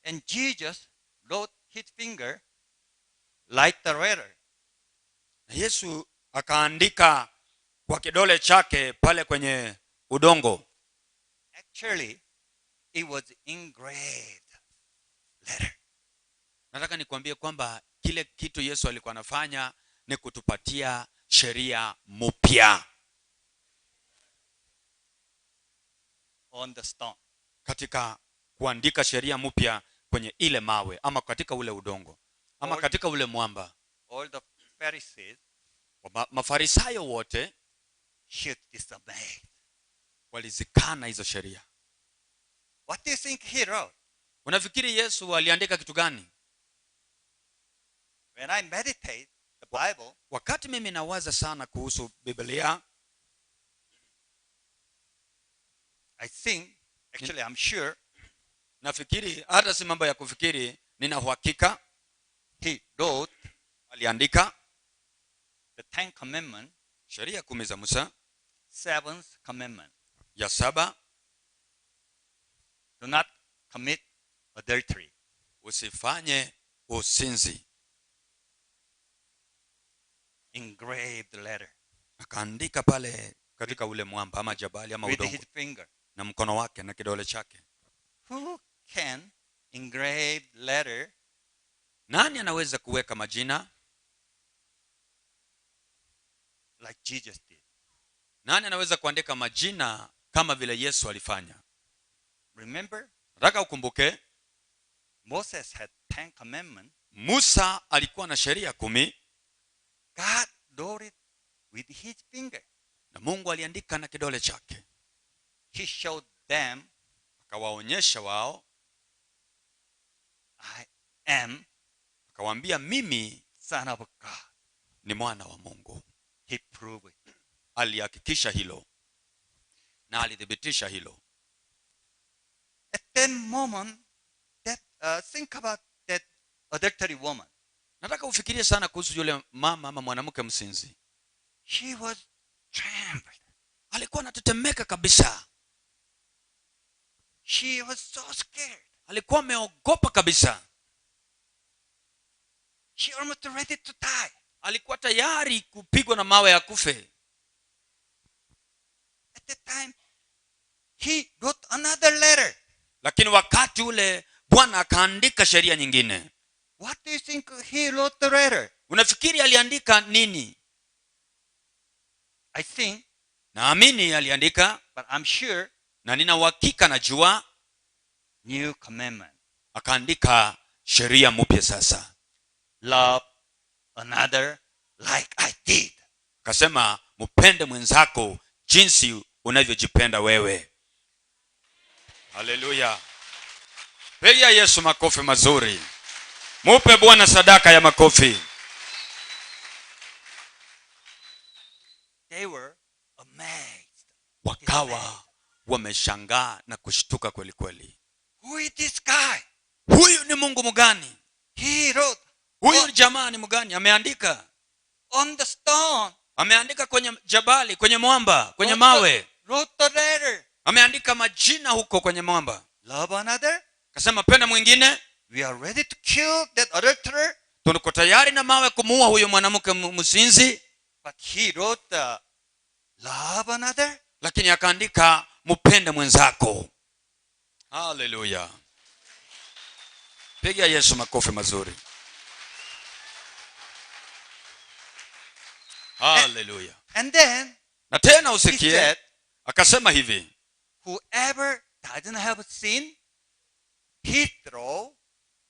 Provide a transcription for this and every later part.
And Jesus wrote his finger like the letter. Na Yesu akaandika kwa kidole chake pale kwenye udongo. Actually, it was engraved letter. Nataka nikwambie kwamba kile kitu Yesu alikuwa anafanya ni kutupatia sheria mpya on the stone. Katika kuandika sheria mpya kwenye ile mawe ama katika ule udongo ama katika ule mwamba. All the Pharisees Mafarisayo wote should disobey. Walizikana hizo sheria. What do you think he wrote? Unafikiri Yesu aliandika kitu gani? When I meditate the Bible, wakati mimi nawaza sana kuhusu Biblia, I think, actually I'm sure, nafikiri hata si mambo ya kufikiri, nina uhakika he wrote aliandika the 10 Commandments, sheria 10 za Musa, 7th commandment. Ya 7, Do not commit adultery. Usifanye usinzi. Engraved letter. Akaandika pale katika ule mwamba ama jabali ama With udongo. his finger. Na mkono wake na kidole chake. Who can engrave letter? Nani anaweza kuweka majina? Like Jesus did. Nani anaweza kuandika majina kama vile Yesu alifanya? Remember? Nataka ukumbuke, Moses had 10 commandments. Musa alikuwa na sheria 10. God wrote it with his finger. Na Mungu aliandika na kidole chake. He showed them, akawaonyesha wao, I am akawaambia mimi son of God. ni mwana wa Mungu. He proved it. Alihakikisha hilo na alithibitisha hilo. At that moment, that think about that adultery woman. Nataka ufikirie sana kuhusu yule mama ama mwanamke msinzi. She was trembled. Alikuwa anatetemeka kabisa. She was so scared. Alikuwa ameogopa kabisa. She almost ready to die. Alikuwa tayari kupigwa na mawe akufe. At that time, he wrote another letter. Lakini wakati ule Bwana akaandika sheria nyingine. What do you think he wrote the letter? Unafikiri aliandika nini? I think, Naamini aliandika, but I'm sure, na nina uhakika najua, new commandment. Akaandika sheria mpya sasa. Love another like I did. Akasema mpende mwenzako jinsi unavyojipenda wewe. Haleluya. Pigia Yesu makofi mazuri. Mupe Bwana sadaka ya makofi. They were amazed. Wakawa wameshangaa na kushtuka kweli kweli. Who is this guy? Huyu ni Mungu mgani? He wrote. Huyu jamaa ni mgani? Ameandika on the stone. Ameandika kwenye jabali, kwenye mwamba, kwenye mawe. Wrote the letter. Ameandika majina huko kwenye mwamba. Love another. Akasema penda mwingine. We are ready to kill that adulterer. Tuko tayari na mawe kumuua huyo mwanamke mzinzi. But he wrote the love another. Lakini akaandika mpende mwenzako. Hallelujah. Piga Yesu makofi mazuri. Hallelujah. And then, na tena he usikie, said, akasema hivi, whoever doesn't have sin, he throw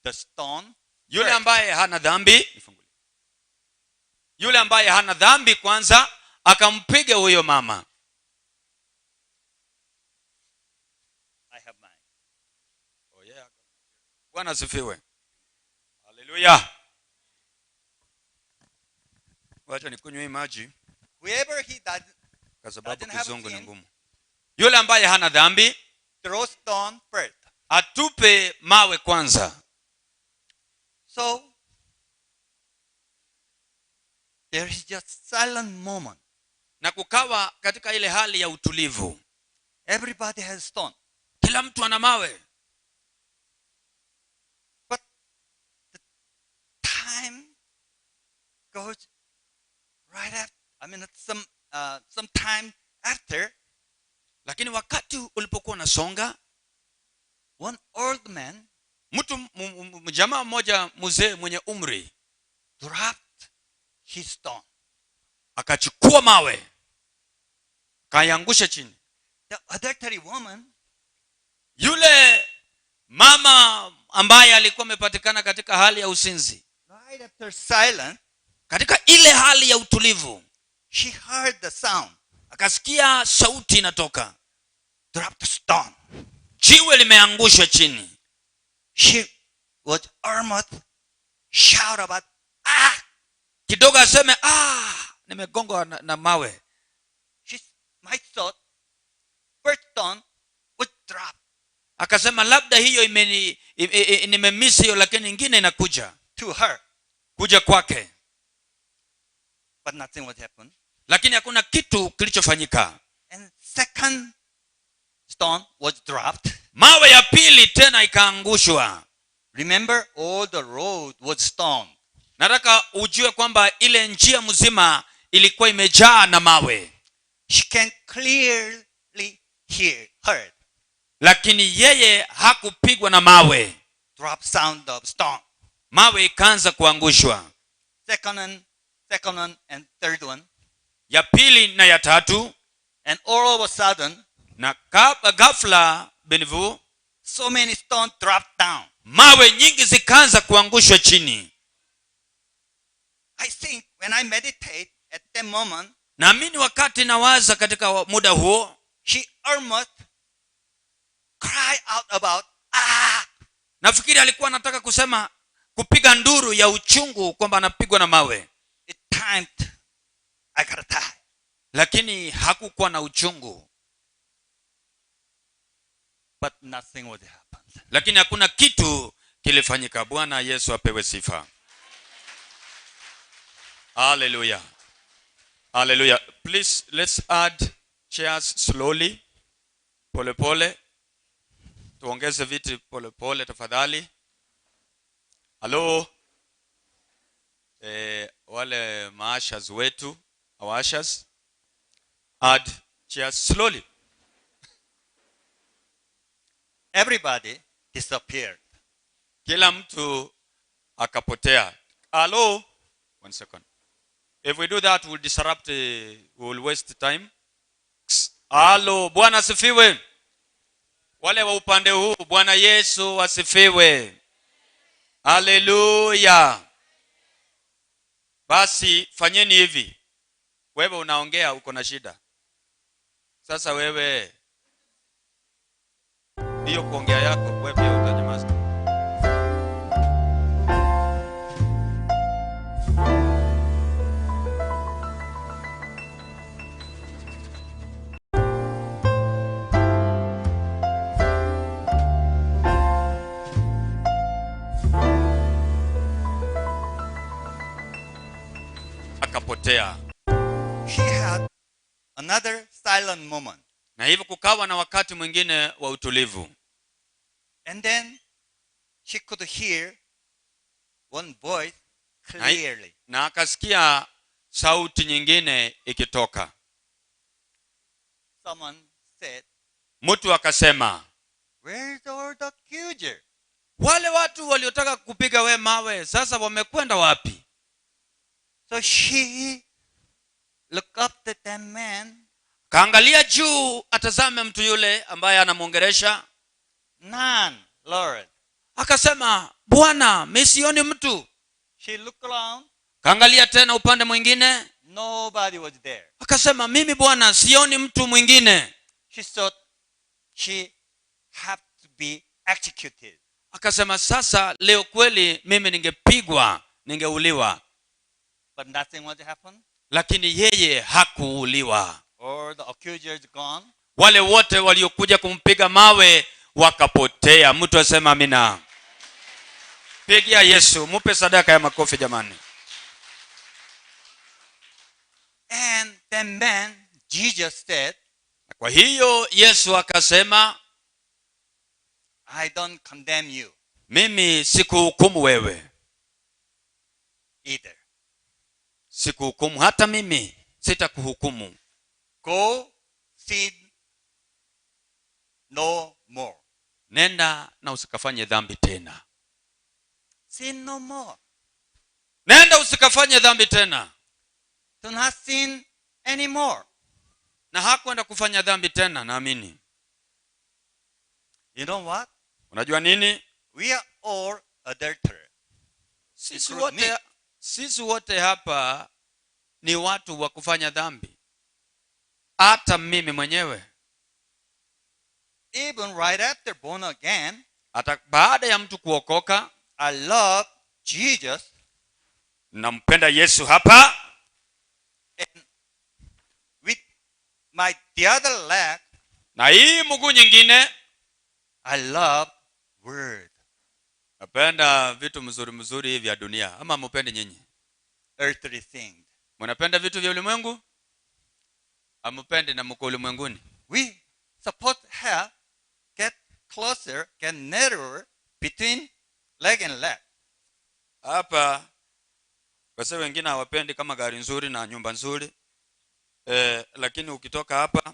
the stone. Yule first. ambaye hana dhambi, yule ambaye hana dhambi kwanza akampiga huyo mama. I have mine. Oh yeah. Bwana asifiwe. Hallelujah. Wacha nikunywe hii maji. Whoever he does, kwa sababu doesn't have kizungu ni sin, ngumu. Yule ambaye hana dhambi, throw stone first. Atupe mawe kwanza. So there is just silent moment. Na kukawa katika ile hali ya utulivu. Everybody has stone. Kila mtu ana mawe. Goes right after, I mean, some time after, Lakini wakati ulipokuwa unasonga, one old man mtu jamaa mmoja mzee mwenye umri dropped his stone. Akachukua mawe akaiangusha chini. The adultery woman Yule mama ambaye alikuwa amepatikana katika hali ya uzinzi, right after silence, katika ile hali ya utulivu, she heard the sound. Akasikia sauti inatoka, Dropped the stone. Jiwe limeangushwa chini. She was almost shout about, ah! Kidogo aseme, ah, nimegongwa na mawe. She might thought first stone would drop Akasema labda hiyo nimemiss hiyo, lakini ingine inakuja to her. Kuja kwake. But nothing would happen. Lakini hakuna kitu kilichofanyika. And second stone was dropped. Mawe ya pili tena ikaangushwa. Remember, all the road was stone. Nataka ujue kwamba ile njia mzima ilikuwa imejaa na mawe. She can clearly hear heard Lakini yeye hakupigwa na mawe. Drop sound of stone. Mawe ikaanza kuangushwa. Second one, and third one. Ya pili na ya tatu. And all of a sudden, Na ghafla benivu, so many stones dropped down. Mawe nyingi zikaanza kuangushwa chini. I think when I meditate at that moment, Naamini wakati nawaza katika muda huo, she almost cried out about, ah! Nafikiri alikuwa anataka kusema, kupiga nduru ya uchungu kwamba anapigwa na mawe. It's time I gotta die. Lakini hakukuwa na uchungu. But nothing would happen. Lakini hakuna kitu kilifanyika. Bwana Yesu apewe sifa. Haleluya, haleluya. Please, let's add chairs slowly, pole pole. Tuongeze viti pole pole tafadhali. Halo, wale maushers wetu, our ushers, add chairs slowly. Everybody disappeared. Kila mtu akapotea. Hello, one second. If we do that, we'll disrupt, we'll waste time. Halo, Bwana asifiwe. Wale wa upande huu, Bwana Yesu asifiwe. Haleluya. Basi fanyeni hivi. Wewe unaongea uko na shida. Sasa wewe, hiyo kuongea yako wewe pia utanyamaza. Akapotea. He had another silent moment. Na hivyo kukawa na wakati mwingine wa utulivu. And then she could hear one voice clearly. Na akasikia sauti nyingine ikitoka. Someone said, Mtu akasema, Where's all the accuser? Wale watu waliotaka kupiga we mawe sasa wamekwenda wapi? So she looked up at that man. Kaangalia juu atazame mtu yule ambaye anamwongelesha. None, Lord. Akasema, Bwana, mimi sioni mtu. She looked around. Kaangalia tena upande mwingine. Nobody was there. Akasema, mimi Bwana sioni mtu mwingine. She thought she had to be executed. Akasema, sasa leo kweli mimi ningepigwa, ningeuliwa. But nothing was happened. Lakini yeye hakuuliwa. All the accusers gone. Wale wote waliokuja kumpiga mawe wakapotea. Mtu asema amina. Pigia Yesu, mupe sadaka ya makofi jamani. And then man, Jesus said, Kwa hiyo Yesu akasema, I don't condemn you mimi sikuhukumu wewe either. Sikuhukumu, hata mimi sitakuhukumu. Go, sin no more. Nenda na usikafanye dhambi tena. Sin no more. Nenda usikafanye dhambi tena. Do not sin anymore. Na hakwenda kufanya dhambi tena, naamini. You know what? Unajua nini? We are all adulterers. Sisi Include wote, me. sisi wote hapa ni watu wa kufanya dhambi, hata mimi mwenyewe. Even right after born again, Hata baada ya mtu kuokoka, I love Jesus nampenda Yesu hapa, and with my the other leg, na hii mguu nyingine I love world, napenda vitu mzuri mzuri vya dunia. Ama mupende nyinyi? Earthly things. Mnapenda vitu vya ulimwengu? Amupende na mko ulimwenguni? We supposed to have get closer, get narrower between leg and leg. Hapa kwa sababu wengine hawapendi kama gari nzuri na nyumba nzuri eh, lakini ukitoka hapa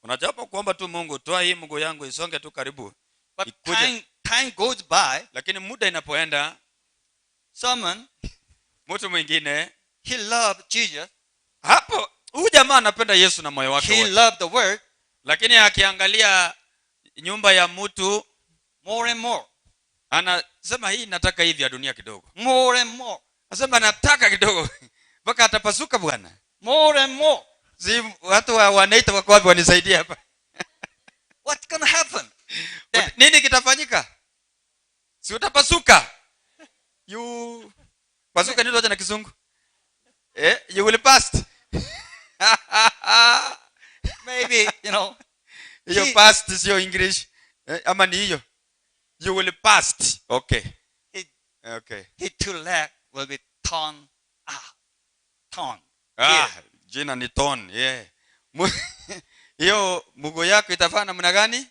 unajapa kuomba tu, Mungu, toa hii mguu yangu isonge tu karibu But ikuje. time goes by, Lakini muda inapoenda, someone, mtu mwingine he loved Jesus. Hapo huyu jamaa anapenda Yesu na moyo wake He wote, loved the word lakini akiangalia nyumba ya mtu more and more, anasema, hii nataka hii vya dunia kidogo. More and more, Anasema nataka kidogo mpaka atapasuka, bwana. More and more. Si watu wa wanaita wako wapi wanisaidie hapa? What's gonna happen then? Nini kitafanyika? Si utapasuka? You pasuka nini na kizungu? Eh, you will burst. Maybe. Hiyo past sio English. Eh, ama ni hiyo? You will burst. Okay. Okay. His two leg will be torn out. Torn. Ah, Here. jina ni torn. Yeah. Hiyo mguu yako itafanya namna gani?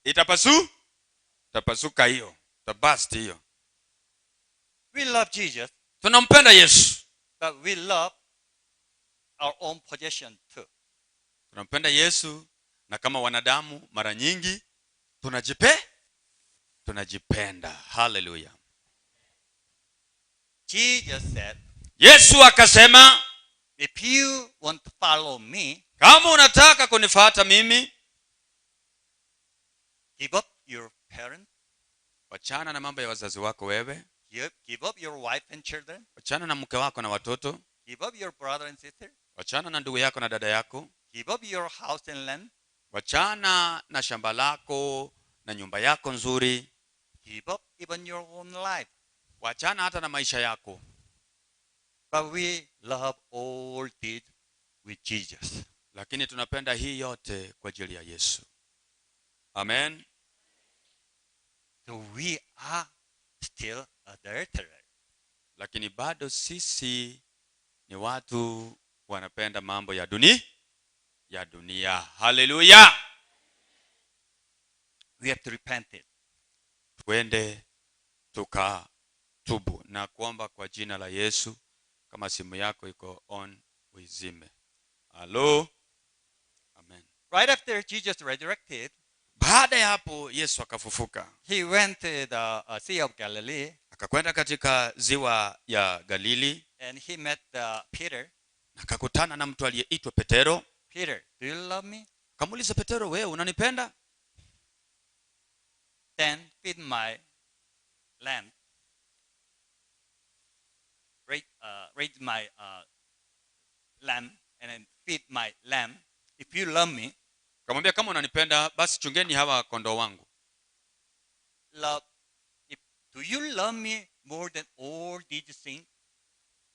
Itapasu? Itapasuka hiyo. Itaburst hiyo. We love Jesus, Tunampenda Yesu. But we love our own possession too. Tunampenda Yesu na kama wanadamu mara nyingi tunajipenda. Haleluya. Jesus said, Yesu akasema, "If you want to follow me, kama unataka kunifuata mimi, give up your parents, wachana na mambo ya wazazi wako wewe, give up your wife and children, wachana na mke wako na watoto, give up your brother and sister, wachana na ndugu yako na dada yako, give up your house and land, wachana na shamba lako na nyumba yako nzuri, give up even your own life." Wachana hata na maisha yako. But we love all this with Jesus. Lakini tunapenda hii yote kwa ajili ya Yesu. Amen. So we are still adulterers. Lakini bado sisi ni watu wanapenda mambo ya dunia. Haleluya. We have to repent it. Twende tukatubu na kuomba kwa jina la Yesu. Kama simu yako iko on, uizime. Halo, amen. Right after Jesus resurrected, Baada ya hapo Yesu akafufuka, he went to the Sea of Galilee akakwenda katika ziwa ya Galili and he met Peter. Na akakutana na mtu aliyeitwa Petero. "Peter, do you love me?" Akamuuliza, Petero, wewe unanipenda? "Then feed my lamb. Raise my lamb and then feed my lamb. If you love me," Akamwambia, kama unanipenda basi chungeni hawa kondoo wangu. Love. If do you love me more than all these things?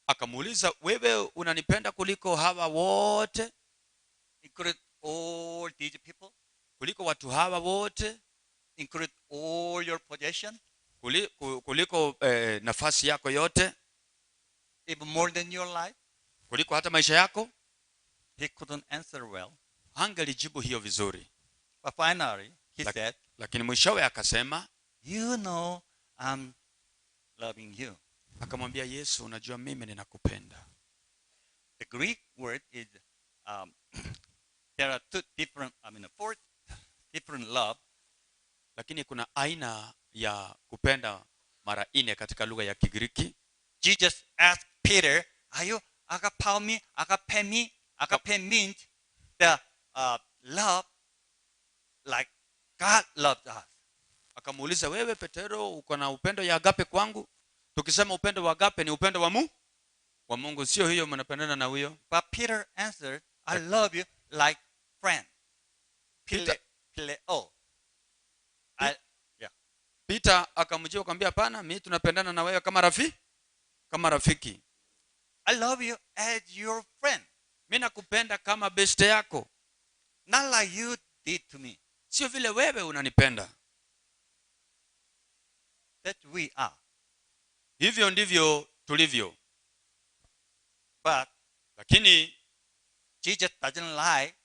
Akamuuliza, wewe unanipenda kuliko hawa wote? Include all these people, Kuliko watu hawa wote? Include all your possession, Kuliko nafasi yako yote? Even more than your life?" Kuliko hata maisha yako? He couldn't answer well. Hangelijibu hiyo vizuri. But finally, he said, Lakini mwishowe akasema, "You know I'm loving you." Akamwambia Yesu, unajua mimi ninakupenda. The Greek word is there are two different, I mean, four different love. Lakini kuna aina ya kupenda mara nne katika lugha ya Kigiriki. Jesus asked Peter, "Are you agapao me? Agape me? Agape means the love like God loved us. Akamuuliza, wewe Petero, uko na upendo ya agape kwangu? Tukisema upendo wa agape ni upendo wa Mungu, sio hiyo mnapendana na huyo. But Peter answered, "I love you like friend." Peter- Phileo. I, yeah. Peter akamjibu akamwambia, hapana, mimi tunapendana na wewe kama rafiki. I love you as your friend, Mimi nakupenda kama beste yako, not like you did to me. Sio vile wewe unanipenda. That we are. Hivyo ndivyo tulivyo. But Lakini Jesus doesn't like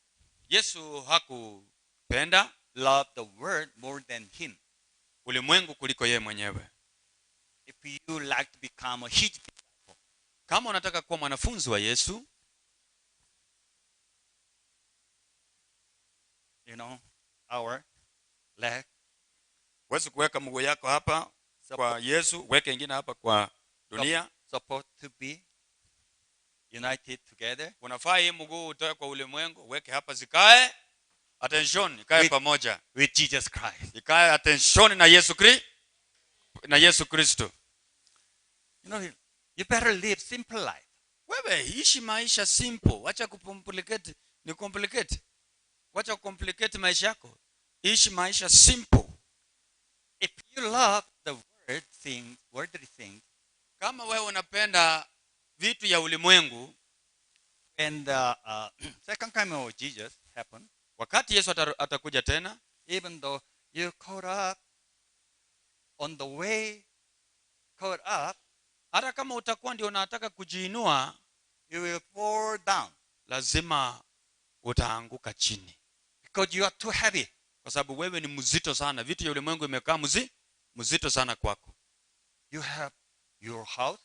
Yesu hakupenda love the world more than him. Ulimwengu kuliko yeye mwenyewe. If you like to become a his disciple, Kama unataka kuwa mwanafunzi wa Yesu, our leg huwezi kuweka mguu yako hapa kwa Yesu, weke ingine hapa kwa dunia. Supposed to be united together. Unafaa hii mguu utoe kwa ulimwengu, weke hapa, zikae attention, ikae pamoja with Jesus Christ. Ikae attention na Yesu Kristo. You better live simple life. Wewe ishi maisha simple, wacha kucomplicate, ni complicate. Wacha kucomplicate maisha yako. Ishi maisha simple. If you love the world things, worldly things, Kama wewe unapenda vitu ya ulimwengu, when the second coming of Jesus happened, wakati Yesu atakuja tena, even though you caught up on the way, caught up, hata kama utakuwa ndio unataka kujiinua, you will fall down lazima utaanguka chini, because you are too heavy. Kwa sababu wewe ni mzito sana. Vitu ya ulimwengu imekaa mzito sana kwako. You have your house,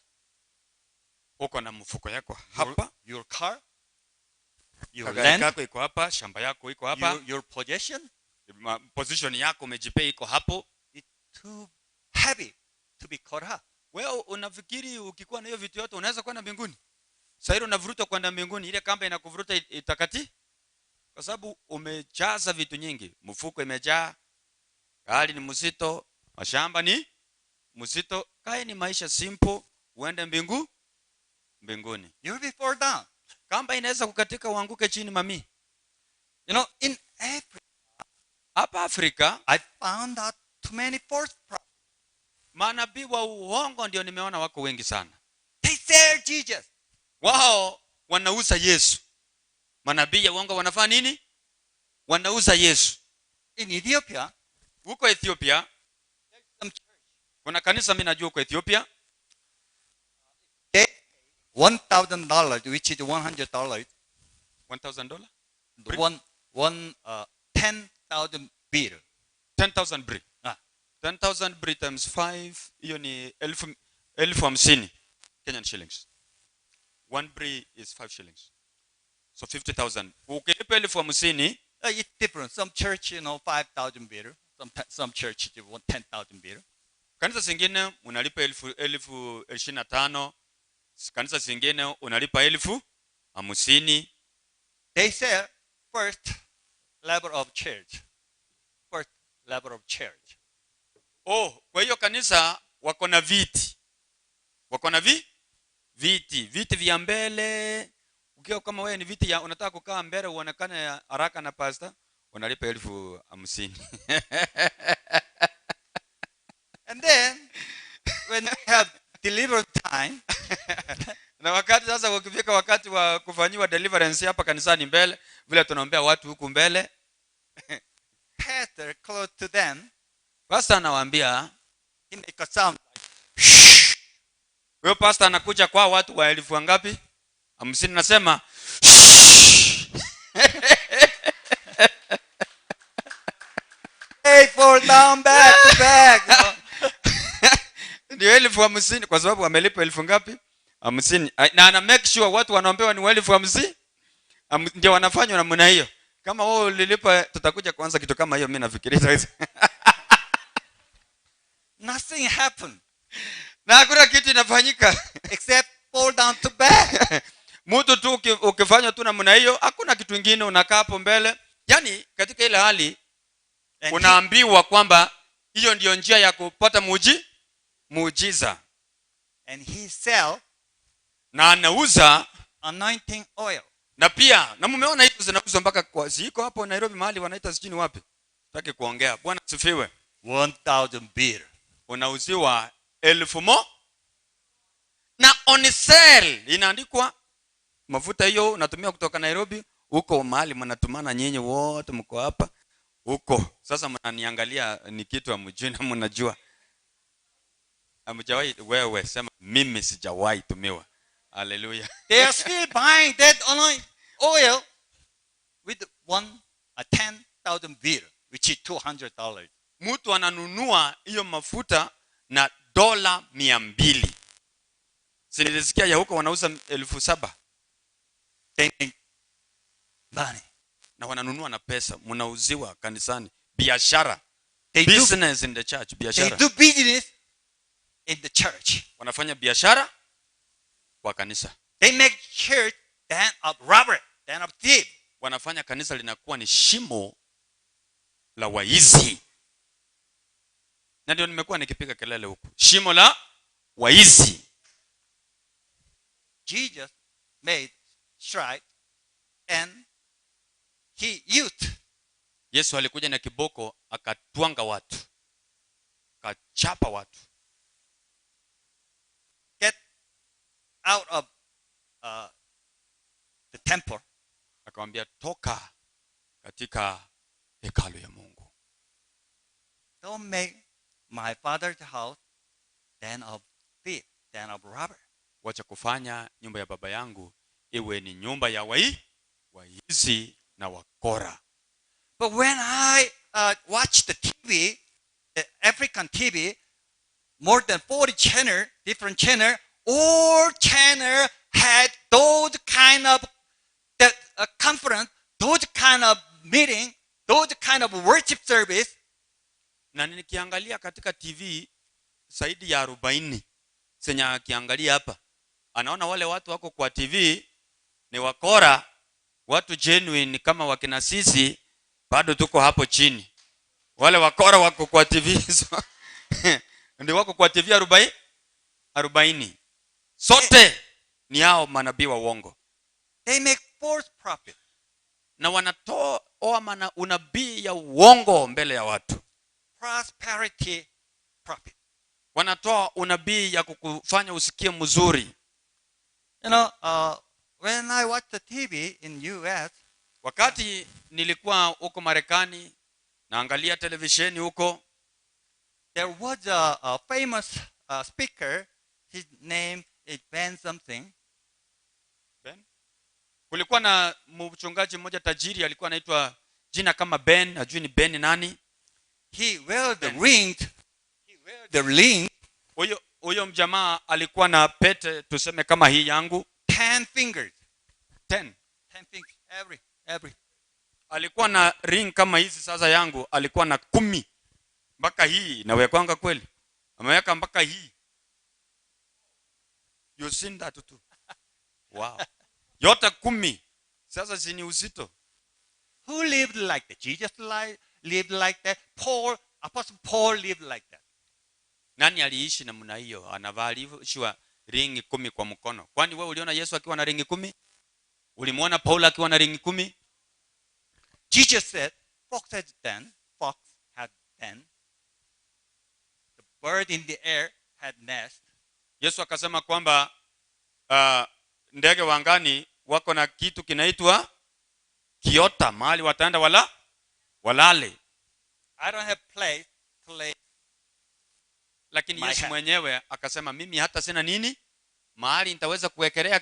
Uko na mfuko yako hapa, your car, your kagari land, kako iko hapa, shamba yako iko hapa, your possession. Position yako umejipea iko hapo. It's too heavy to be caught up. Wewe unafikiri ukikuwa na hiyo vitu yote unaweza kwenda mbinguni? Sasa hilo unavurutwa kwenda mbinguni, ile kamba inakuvuruta itakati, kwa sababu umejaza vitu nyingi, mfuko imejaa, gari ni mzito, mashamba ni mzito. Kae ni maisha simple, uende mbinguni. You will be fall down. Kamba inaweza kukatika uanguke chini mami. In Africa, Hapa Afrika I found out too many false prophets. Manabii wa uongo ndio nimeona wako wengi sana. They sell Jesus. Wao wanauza Yesu. Manabii ya uongo wanafanya nini? Wanauza Yesu. In Ethiopia, huko Ethiopia, some church, kuna kanisa mimi najua huko Ethiopia, they $1,000, which is $100. $1,000? One, one, 10,000 birr. 10,000 birr. 10,000 birr times 5, hiyo ni 50,000 Kenyan shillings. 1 birr is 5 shillings. So 50,000. Ukilipa 50,000, It's different. Some church, 5,000 birr. Some church, you want 10,000 birr. Kanisa zingine unalipa 25,000. Kanisa zingine unalipa 50,000. They say first level of church. First level of church. Oh, kwa hiyo kanisa wako na viti. Wako na viti, viti vya mbele. Ukiwa kama wewe ni viti ya unataka kukaa mbele uonekane haraka na pastor, unalipa 50,000. And then when we have deliverance time, na wakati sasa ukifika wakati wa kufanyiwa deliverance hapa kanisani mbele, vile tunaombea watu huku mbele, pastor close to them, pastor anawaambia, he make a sound like, huyo pastor anakuja kwa watu wa elfu ngapi? 50, nasema, Hey, fall down back to back. You know? Ndio 50,000 kwa sababu amelipa elfu ngapi? 50. Na ana make sure watu wanaombewa ni wa 50,000, ndio wanafanywa namna hiyo. Kama wewe ulilipa, tutakuja kuanza kitu kama hiyo, mimi nafikiria. Nothing happened Na hakuna kitu inafanyika except fall down to bed. Mtu tu ukifanya tu namna hiyo, hakuna kitu ingine, unakaa hapo mbele, yaani katika ile hali unaambiwa kwamba hiyo ndiyo njia ya kupata muujiza. And he sell Na anauza anointing oil. Na pia na mumeona hizo zinauzwa mpaka kwa ziko hapo Nairobi mahali wanaita sijui ni wapi, sitaki kuongea. Bwana sifiwe. 1,000 birr. Unauziwa 1,000 na on sale inaandikwa mafuta hiyo unatumia kutoka Nairobi huko mahali mnatumana. Nyinyi wote mko hapa huko sasa mnaniangalia ni kitu hamjui na mnajua hamjawahi. Wewe sema, "Mimi sijawahi tumiwa." Haleluya. They are still buying that anointing oil with one a 10,000 birr, which is $200. Mtu ananunua hiyo mafuta na dola 200. Si nilisikia ya huko wanauza 7,000? They make money. Na wananunua na pesa. Mnauziwa kanisani, biashara. They do, Business in the church. they Biashara. Do business in the church. Wanafanya biashara kwa kanisa. They make church den of robbery, den of thief. Wanafanya kanisa linakuwa ni shimo la waizi, na ndio nimekuwa nikipiga kelele huku, shimo la waizi. Jesus made stripe and he used Yesu alikuja na kiboko, akatwanga watu, akachapa watu. Get out of the temple. Akamwambia, "Toka katika hekalu ya Mungu." "Don't make my Father's house den of thief, den of robber." "Wacha kufanya nyumba ya Baba yangu iwe ni nyumba ya waizi na wakora." But when I watch the TV, the African TV, more than 40 channel, different channel, all channel had those kind of that conference, those kind of meeting, those kind of worship service. Na nikiangalia katika TV zaidi ya 40 zenye akiangalia hapa, anaona wale watu wako kwa TV ni wakora. Watu genuine kama wakina sisi bado tuko hapo chini. Wale wakora wako kwa TV hizo ndio wako kwa TV 40. Sote ni hao manabii wa uongo. They make false prophet. Na wanatoa mana unabii ya uongo mbele ya watu. Prosperity prophet. Wanatoa unabii ya kukufanya usikie mzuri. When I watch the TV in US, Wakati nilikuwa huko Marekani naangalia televisheni huko, there was a famous speaker. His name is Ben something. Ben? Kulikuwa na mchungaji mmoja tajiri alikuwa anaitwa jina kama Ben, hajui ni Ben nani. He wear the Ben. Ring. He wear the ring, Huyo mjamaa alikuwa na pete tuseme kama hii yangu. 10 fingers. 10. 10 fingers. Every. Alikuwa na ring kama hizi sasa yangu, alikuwa na 10 mpaka hii inawekwanga kweli, ameweka mpaka hii. You seen that too? Wow, yote 10. Sasa si ni uzito? Who lived like that? Jesus lived like that. Paul, Apostle Paul lived like that. Nani aliishi namna hiyo, anavalishwa ringi 10 kwa mkono? Kwani wewe uliona Yesu akiwa na ringi 10? Ulimwona Paulo akiwa na ringi 10? Jesus said, "Fox has den, fox had den. The bird in the air had nest." Yesu akasema kwamba ndege wa angani wako na kitu kinaitwa kiota, mahali wataenda wala walale. "I don't have place to lay Lakini my Yesu head." mwenyewe akasema, "Mimi hata sina nini mahali nitaweza kuwekelea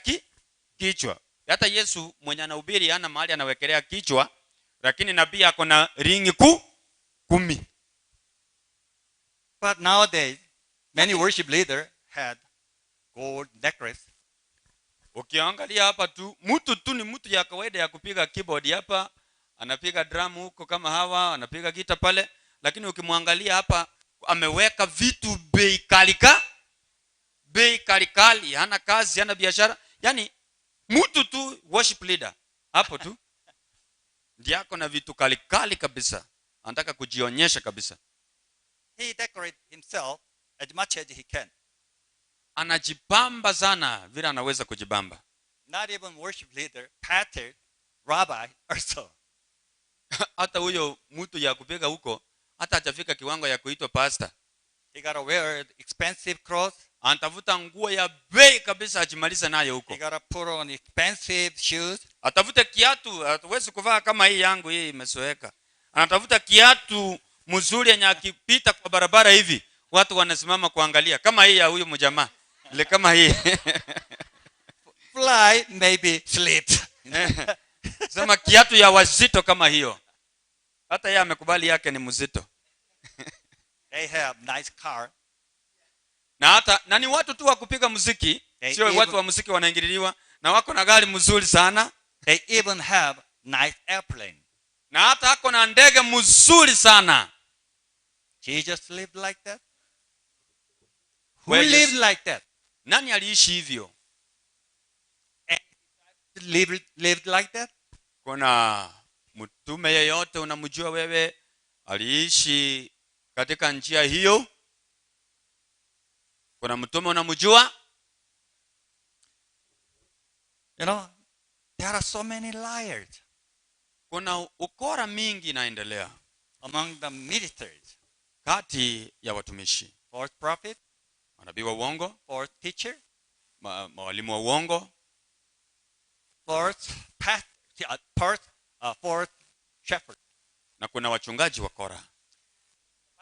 kichwa." Hata Yesu mwenye anahubiri hana mahali anawekelea kichwa, lakini nabii ako na ringi 10. But nowadays, Many worship leader had gold necklace. Ukiangalia hapa tu, mtu tu ni mtu ya kawaida ya kupiga keyboard hapa, anapiga drum huko kama hawa, anapiga gita pale, lakini ukimwangalia hapa ameweka vitu bei kalika, bei kalikali, hana kazi, hana biashara, yaani mtu tu worship leader hapo tu ndiye ako na vitu kalikali kabisa, anataka kujionyesha kabisa. He decorate himself as much as he can. Anajipamba sana vile anaweza kujibamba. Not even worship leader, pastor, rabbi also. Hata huyo mtu ya kupiga huko hata hajafika kiwango ya kuitwa pastor. He gotta wear expensive clothes. Anatafuta nguo ya bei kabisa ajimalize nayo huko. He gotta put on expensive shoes. Atafute kiatu, hatuwezi kuvaa kama hii yangu hii imezoeka. Anatafuta kiatu mzuri yenye akipita kwa barabara hivi watu wanasimama kuangalia, kama hii ya huyu mjamaa ile, kama hii. Fly maybe sleep. Sema kiatu ya wazito kama hiyo, hata yeye amekubali yake ni mzito. They have nice car. Na hata na ni watu tu wa kupiga muziki, sio watu wa muziki wanaingililiwa, na wako na gari mzuri sana. They even have nice airplane. Na hata ako na ndege mzuri sana. Jesus lived like that? Who Well, yes. lived like that? Nani aliishi hivyo? Lived like that? Kuna mtume yeyote unamjua wewe aliishi katika njia hiyo? Kuna mtume unamjua? There are so many liars Kuna ukora mingi inaendelea among the ministers. Kati ya watumishi. False prophet, manabii wa uongo, false teacher, mawalimu wa uongo, false pastor, false shepherd. Na kuna wachungaji wakora.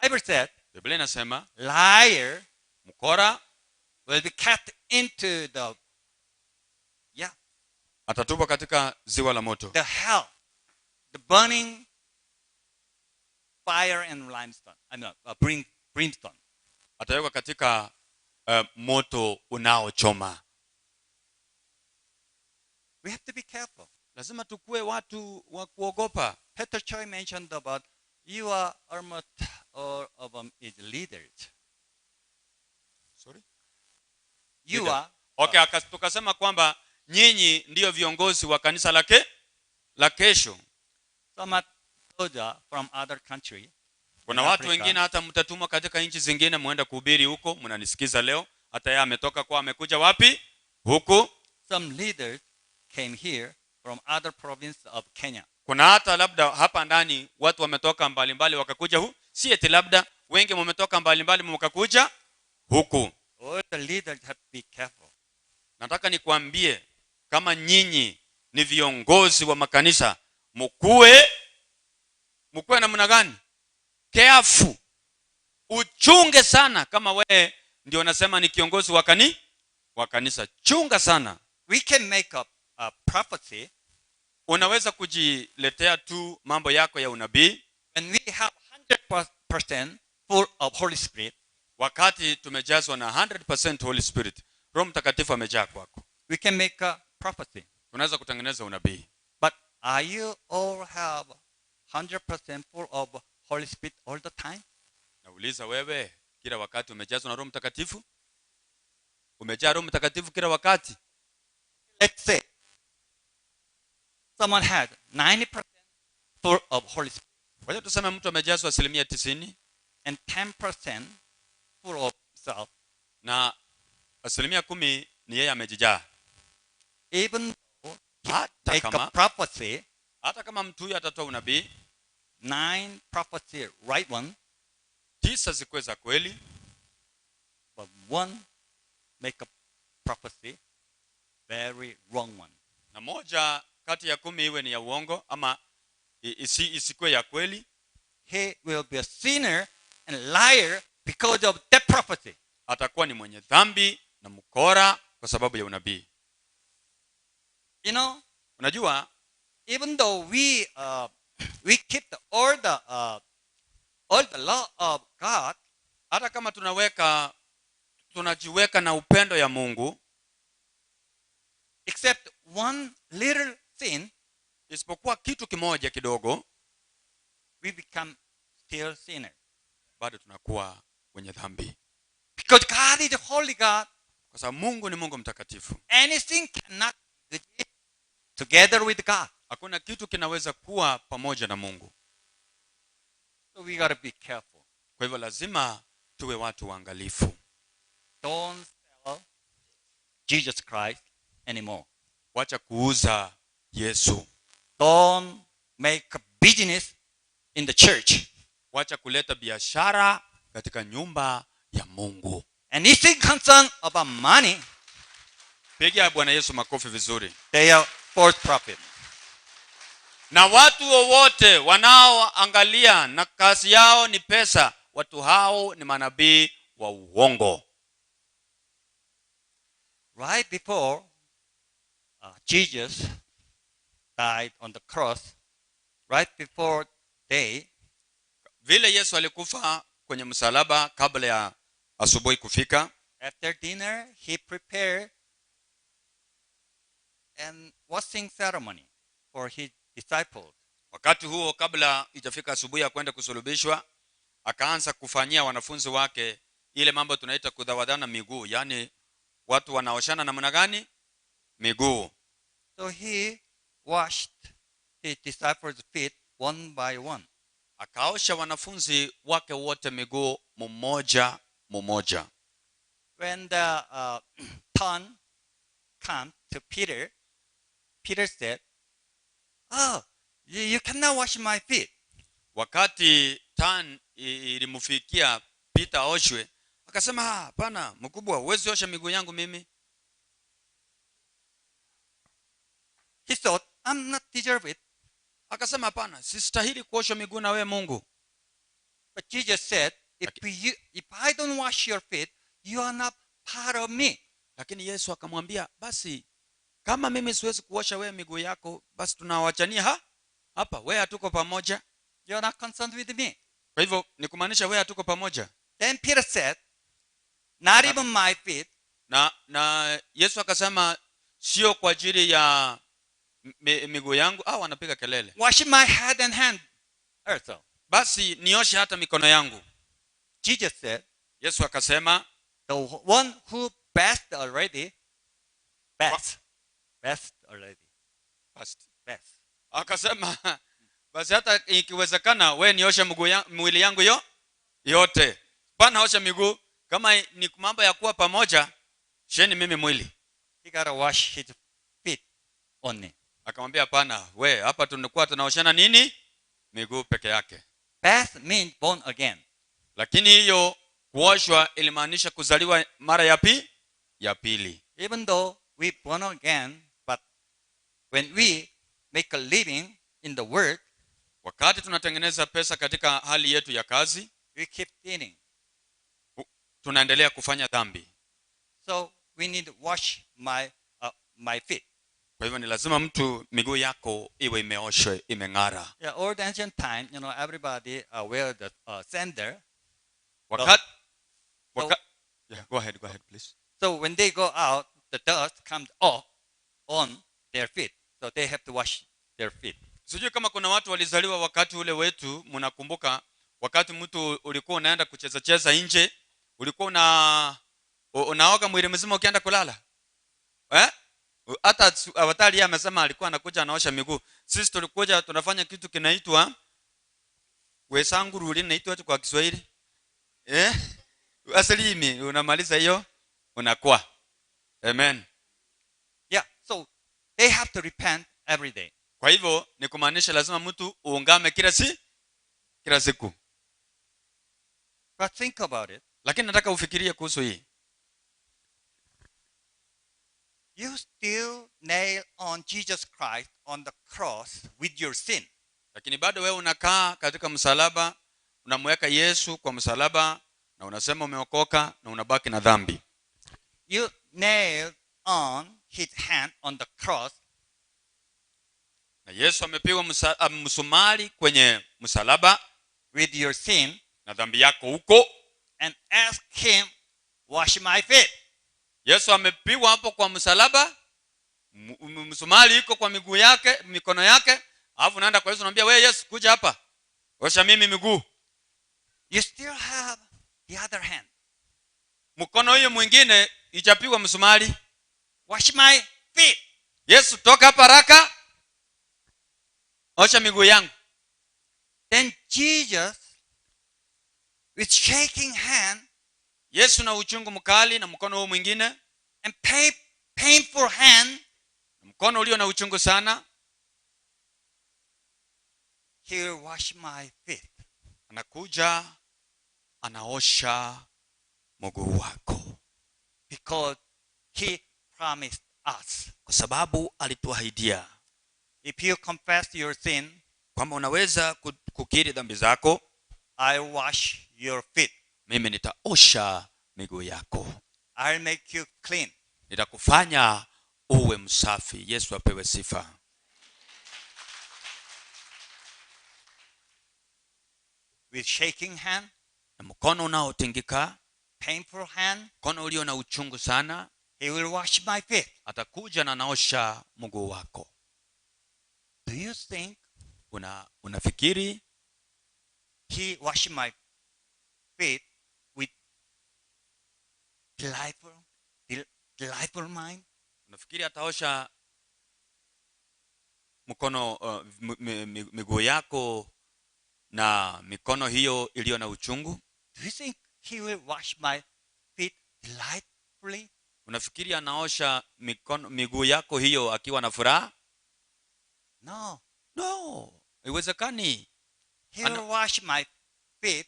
Bible said, Biblia inasema liar mkora will be cast into the, yeah, atatupwa katika ziwa la moto, the hell, the burning fire and limestone. I mean, brimstone. Atawekwa katika moto unaochoma. We have to be careful. Lazima tukue watu wa kuogopa. Peter Choi mentioned about you are almost all of them is leaders. Sorry? You Leader. are. Okay, tukasema kwamba nyinyi ndiyo viongozi wa kanisa lake la kesho. Some are from other country. Kuna In watu Africa. Wengine hata mtatumwa katika nchi zingine muende kuhubiri huko. Mnanisikiza leo, hata yeye ametoka kwa, amekuja wapi? Huku. Some leaders came here from other province of Kenya. Kuna hata labda hapa ndani watu wametoka mbalimbali wakakuja hu, si eti labda, wengi wametoka mbalimbali mkakuja huku. All the leaders have to be careful. Nataka nikwambie kama nyinyi ni viongozi wa makanisa, mkuwe namna gani? Careful. Uchunge sana kama wewe ndio unasema ni kiongozi wa kanisa. Chunga sana. We can make up a prophecy Unaweza kujiletea tu mambo yako ya unabii when we have 100% full of Holy Spirit. Wakati tumejazwa na 100% Holy Spirit. Roho Mtakatifu amejaa kwako. We can make a prophecy. Tunaweza kutengeneza unabii. But are you all have 100% full of Holy Spirit all the time? Nauliza wewe, kila wakati umejazwa na Roho Mtakatifu? Umejaa Roho Mtakatifu kila wakati? Let's say someone had 90% full of Holy Spirit Kwa tuseme mtu amejazwa 90% and 10% full of self. Na 10% ni yeye amejijaa. Even though he Hata make kama a prophecy, hata kama mtu huyu atatoa unabii, 9 prophecy right one, 9 zikuwe za kweli, but 1 make a prophecy very wrong one. Na 1 kati ya 10 iwe ni ya uongo ama isikuwe ya kweli, He will be a sinner and liar because of that prophecy. Atakuwa ni mwenye dhambi na mkora kwa sababu ya unabii. Unajua, Even though we keep all the law of God, hata kama tunaweka Tunajiweka na upendo ya Mungu, except one little sin, isipokuwa kitu kimoja kidogo, we become still sinner. Bado tunakuwa wenye dhambi. Because God is a holy God. Kwa sababu Mungu ni Mungu mtakatifu. Anything cannot exist together with God. Hakuna kitu kinaweza kuwa pamoja na Mungu. So we got to be careful. Kwa hivyo lazima tuwe watu waangalifu. Don't sell Jesus Christ anymore. Wacha kuuza Yesu. Don't make a business in the church. Wacha kuleta biashara katika nyumba ya Mungu. Anything concerned about money, Piga Bwana Yesu makofi vizuri. They are false prophet. Na watu wowote wanaoangalia na kazi yao ni pesa, watu hao ni manabii wa uongo. Right before Jesus died on the cross, right before day, Vile Yesu alikufa kwenye msalaba, kabla ya asubuhi kufika, after dinner, he prepared an washing ceremony for his disciples. Wakati huo kabla ijafika asubuhi ya kwenda kusulubishwa, akaanza kufanyia wanafunzi wake ile mambo tunaita kutawadhana miguu, yaani watu wanaoshana namna gani miguu. So he washed his disciples' feet one by one. Akaosha wanafunzi wake wote miguu mmoja mmoja. When the turn came to Peter, Peter said, "Oh, you cannot wash my feet." Wakati turn ilimfikia Peter aoshwe, akasema, "Ah, hapana mkubwa, huwezi osha miguu yangu mimi." He thought, "I'm not deserve it." Akasema, "Hapana, sistahili kuoshwa miguu na wewe Mungu." But Jesus said, If I don't wash your feet, you are not part of me." Lakini Yesu akamwambia, "Basi kama mimi siwezi kuosha wewe miguu yako, basi tunawachania ha hapa, wewe hatuko pamoja." "You are not concerned with me." Kwa hivyo ni kumaanisha wewe hatuko pamoja. Then Peter said, "Not even my feet, Na Yesu akasema, "Sio kwa ajili ya miguu yangu." Au anapiga kelele. Wash my head and hand also." "Basi nioshe hata mikono yangu." Jesus said, Yesu akasema, "The one who bathed already, bathed, bathed already, Basi. Bathed." Akasema, "Basi hata ikiwezekana we nioshe mwili yangu yo yote. Bwana osha miguu, kama ni mambo ya kuwa pamoja, osheni mimi mwili." He gotta wash his feet only. Akamwambia, "Hapana, we hapa tunakuwa tunaoshana nini? Miguu peke yake." Bath means born again. Lakini hiyo kuoshwa ilimaanisha kuzaliwa mara ya pili. Even though we born again, but when we make a living in the world, Wakati tunatengeneza pesa katika hali yetu ya kazi, we keep sinning. Tunaendelea kufanya dhambi. So we need to wash my feet. Kwa hivyo ni lazima mtu miguu yako iwe imeoshwa, imeng'ara. Yeah, old ancient time, everybody wear the sandal. Wakati waka, yeah, go ahead, go ahead, please. So when they go out, the dust comes off on their feet. So they have to wash their feet. Sijui kama kuna watu walizaliwa wakati ule wetu, mnakumbuka wakati mtu ulikuwa unaenda kucheza cheza nje, ulikuwa unaoga mwili mzima ukienda kulala, eh? Hata awatali yeye amesema alikuwa anakuja anaosha miguu. Sisi tulikuja tunafanya kitu kinaitwa wesanguruli, inaitwa aje kwa Kiswahili, eh? Asilimi unamaliza hiyo unakuwa amen. Yeah, so they have to repent every day. Kwa hivyo ni kumaanisha lazima mtu uungame kila siku. But think about it. Lakini nataka ufikirie kuhusu hii. You still nail on Jesus Christ on the cross with your sin. Lakini bado wewe unakaa katika msalaba, unamweka Yesu kwa msalaba na unasema umeokoka na unabaki na dhambi. You nailed on his hand on the cross. Na Yesu amepigwa msumari kwenye msalaba with your sin na dhambi yako huko and ask him, Wash my feet. Yesu amepigwa hapo kwa msalaba, msumari iko kwa miguu yake, mikono yake, alafu naenda kwa Yesu, naambia, "We Yesu, kuja hapa, osha mimi miguu." You still have the other hand. Mkono hiyo mwingine ijapigwa msumari. Wash my feet. Yesu, toka hapa haraka, osha miguu yangu. Then Jesus, with shaking hand Yesu na uchungu mkali na mkono huo mwingine, and painful hand, mkono ulio na uchungu sana, he will wash my feet. Anakuja anaosha mguu wako. Because he promised us. Kwa sababu alituahidia. If you confess your sin, Kwamba unaweza kukiri dhambi zako, I wash your feet. Mimi nitaosha miguu yako. I'll make you clean. Nitakufanya uwe msafi. Yesu apewe sifa. With shaking hand, Na mkono unaotingika, painful hand, mkono ulio na uchungu sana, he will wash my feet. Atakuja na anaosha mguu wako. Do you think Unafikiri he washed my feet with delightful mind? Unafikiri ataosha mkono miguu yako na mikono hiyo iliyo na uchungu? Do you think he will wash my feet delightfully? Unafikiri anaosha miguu yako hiyo akiwa na furaha? No. No, haiwezekani. He will wash my feet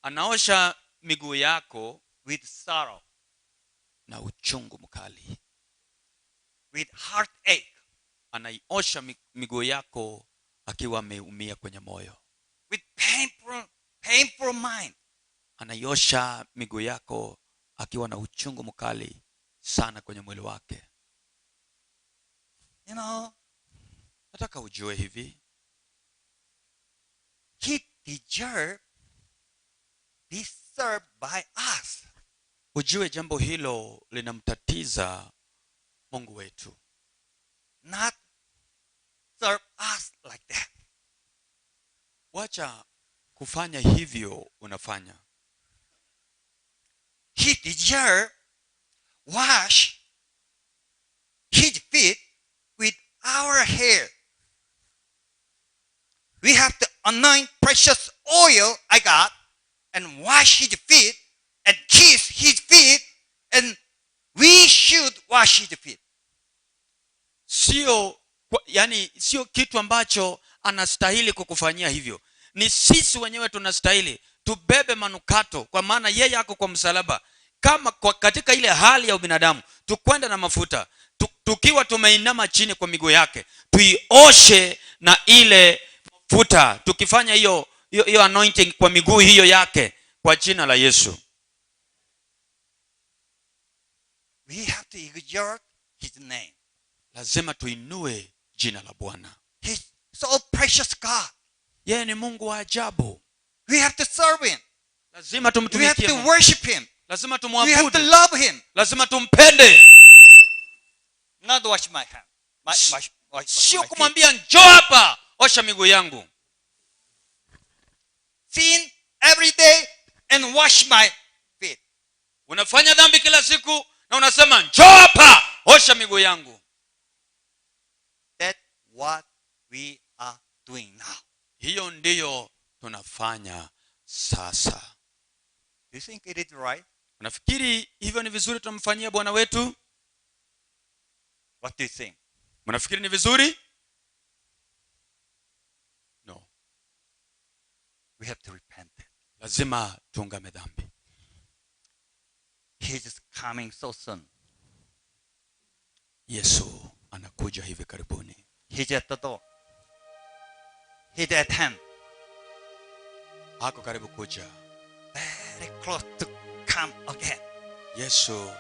Anaosha miguu yako with sorrow, na uchungu mkali, with heartache, Anaiosha miguu yako akiwa ameumia kwenye moyo, with painful mind. Anaiosha miguu yako akiwa na uchungu mkali sana kwenye mwili wake. Nataka ujue hivi, He deserved be served by us. Ujue jambo hilo linamtatiza Mungu wetu. Not serve us like that. Wacha kufanya hivyo unafanya. He deserved wash his feet with our hair. We have to anoint precious oil I got and wash his feet and kiss his feet, and we should wash his feet. Sio kwa, yani sio kitu ambacho anastahili kukufanyia hivyo. Ni sisi wenyewe tunastahili tubebe manukato, kwa maana yeye ako kwa msalaba. Kama katika ile hali ya ubinadamu tukwenda na mafuta, tukiwa tumeinama chini kwa miguu yake, tuioshe na ile mafuta, tukifanya hiyo anointing kwa miguu hiyo yake kwa jina la Yesu. We have to exalt his name. Lazima tuinue jina la Bwana. He's so precious God. Yeye ni Mungu wa ajabu. We have to serve him. Lazima We have tumtumikie to Mungu. worship him. Lazima We have tumwabudu. to love him. Lazima tumpende. Not wash my hand. Sio My feet. kumwambia njoo hapa, osha miguu yangu. Sin every day and wash my feet. Unafanya dhambi kila siku na unasema njoo hapa, osha miguu yangu. That's what we are doing now. Hiyo ndiyo tunafanya sasa. Do you think it is right? Unafikiri hivyo ni vizuri tumfanyie Bwana wetu? What do you think? Mnafikiri ni vizuri? No. We have to repent. Lazima tuungame dhambi. He is coming so soon. Yesu anakuja hivi karibuni. He's at the door. He's at hand. Ako karibu kuja. Very close to come again. Yesu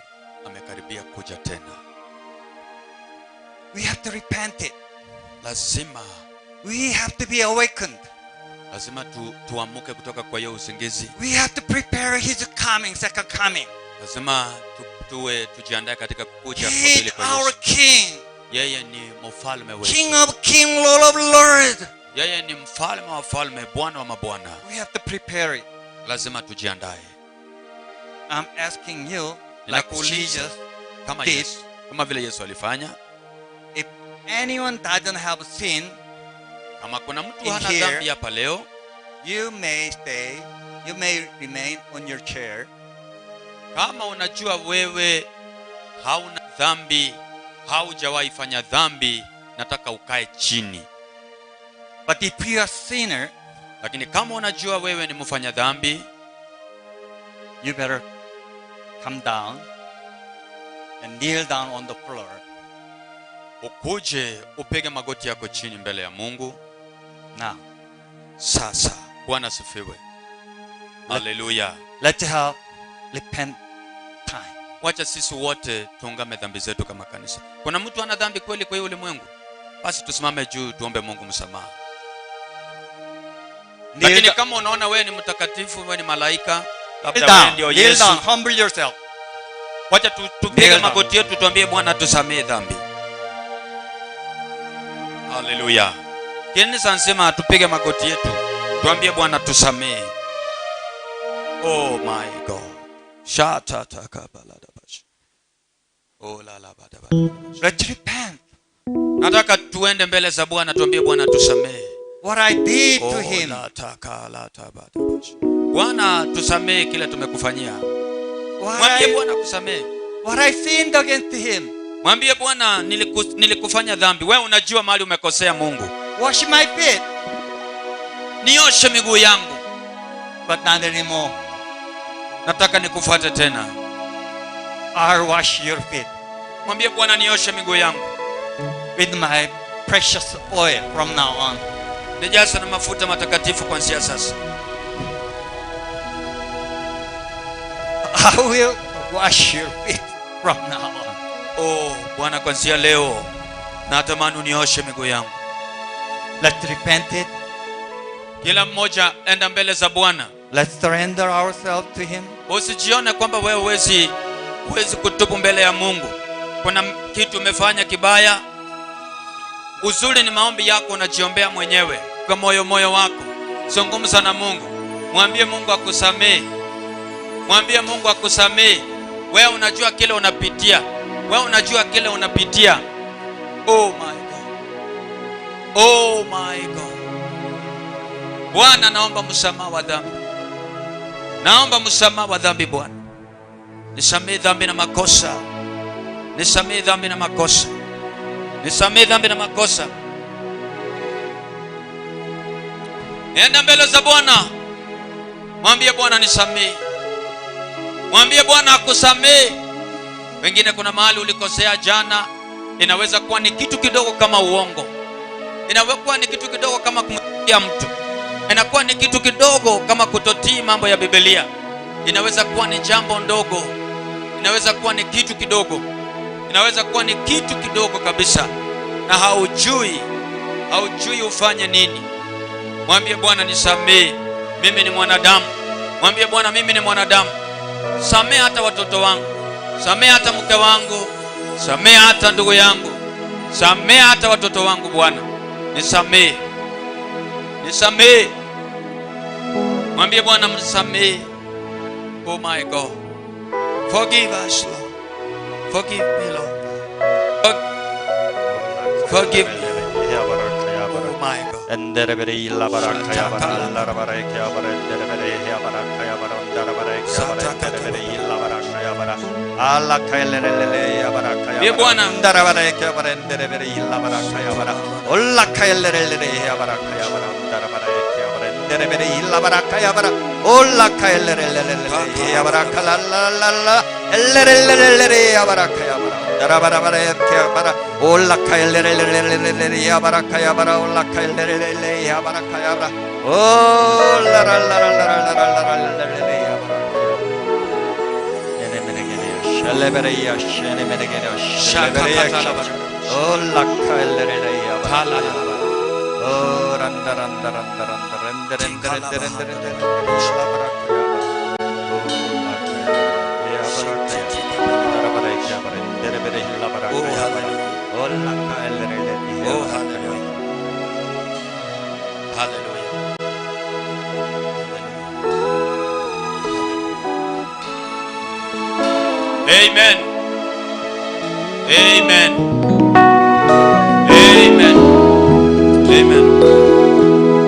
amekaribia kuja tena. We have to repent it. Lazima We have to be awakened. Lazima tuamuke kutoka kwa hiyo usingizi. We have to prepare his coming, second coming. Lazima tuwe tujiandae katika kuja kwa He pili is kwa our Yesu. King. Yeye ni mfalme wetu. King of King, Lord of Lord. Yeye ni mfalme wa falme, Bwana wa mabwana. We have to prepare it. Lazima tujiandae. I'm asking you, like Ninakuuliza, Jesus kama did. Yesu, kama vile Yesu alifanya. If anyone doesn't have sin, Kama kuna mtu In hana here, dhambi hapa leo, you may stay, you may remain on your chair. Kama unajua wewe hauna dhambi, haujawahi fanya dhambi, nataka ukae chini. But if you are a sinner, Lakini kama unajua wewe ni mfanya dhambi, you better come down and kneel down on the floor. Ukuje upige magoti yako chini mbele ya Mungu. Now, Sasa Bwana asifiwe. Haleluya. Let's have repent time. Wacha sisi wote tuungame dhambi zetu kama kanisa. Kuna mtu ana dhambi kweli kwa hii ulimwengu? Basi tusimame juu tuombe Mungu msamaha. Kneel Lakini kama unaona wewe ni mtakatifu, wewe ni malaika, labda down, wewe ndio kneel Yesu. down, humble yourself. Wacha tupige Kneel down. magoti yetu tuambie Bwana tusamehe dhambi. Haleluya. Kanisa nzima tupige magoti yetu tuambie Bwana tusamehe. Oh my God. Shata takabaladabash. Oh la la bada bada. Let's repent. Nataka tuende mbele za Bwana tuambie Bwana tusamehe. What I did to Oh, him. la taka la tabadabash. Bwana tusamehe kile tumekufanyia. Mwambie Bwana kusamehe. What I sinned against him. Mwambie Bwana nilikufanya dhambi. Wewe unajua mahali umekosea Mungu. Wash my feet. Nioshe miguu yangu. But not anymore. Nataka nikufuate tena. I'll wash your feet Mwambie Bwana nioshe miguu yangu. with my precious oil from now on. Nijaze na mafuta matakatifu kuanzia sasa. I will wash your feet from now on. Oh Bwana, kuanzia leo natamani unioshe miguu yangu. Let's repent it. Kila mmoja enda mbele za Bwana. Let's surrender ourselves to him. Usijione kwamba wewe huwezi kutubu mbele ya Mungu. Kuna kitu umefanya kibaya. Uzuri ni maombi yako unajiombea mwenyewe kwa moyo wako. Zungumza na Mungu. Mwambie Mungu akusamee. Mwambie Mungu akusamee. Wewe unajua kile unapitia. Wewe unajua kile unapitia. Oh my God. Oh my God. Bwana, naomba msamaha wa dhambi. Naomba msamaha wa dhambi Bwana. Nisamee dhambi na makosa. Nisamee dhambi na makosa. Nisamee dhambi na makosa. Enda mbele za Bwana. Mwambie Bwana nisamee. Mwambie Bwana akusamee. Wengine kuna mahali ulikosea jana, inaweza kuwa ni kitu kidogo kama uongo. Inaweza kuwa ni kitu kidogo kama kumchukia mtu. Inakuwa ni kitu kidogo kama kutotii mambo ya Biblia. Inaweza kuwa ni jambo ndogo. Inaweza kuwa ni kitu kidogo. Inaweza kuwa ni kitu kidogo kabisa. Na haujui ufanye nini. Mwambie Bwana nisamee, mimi ni mwanadamu. Mwambie Bwana mimi ni mwanadamu. Samee hata watoto wangu. Samee hata mke wangu. Samee hata ndugu yangu. Samee hata watoto wangu Bwana. Nisamee. Nisamee. Mwambie Bwana mnisamee. Oh my God. Forgive us, Lord. Forgive me, Lord. Forgive me. Oh my God. Ye Bwana. Oh, hallelujah. Oh, hallelujah. Hallelujah. Amen. Amen. Amen. Amen.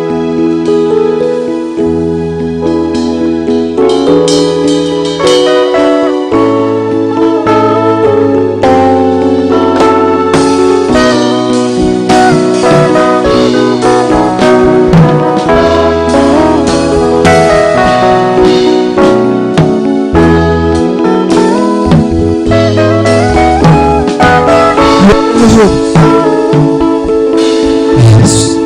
Yes.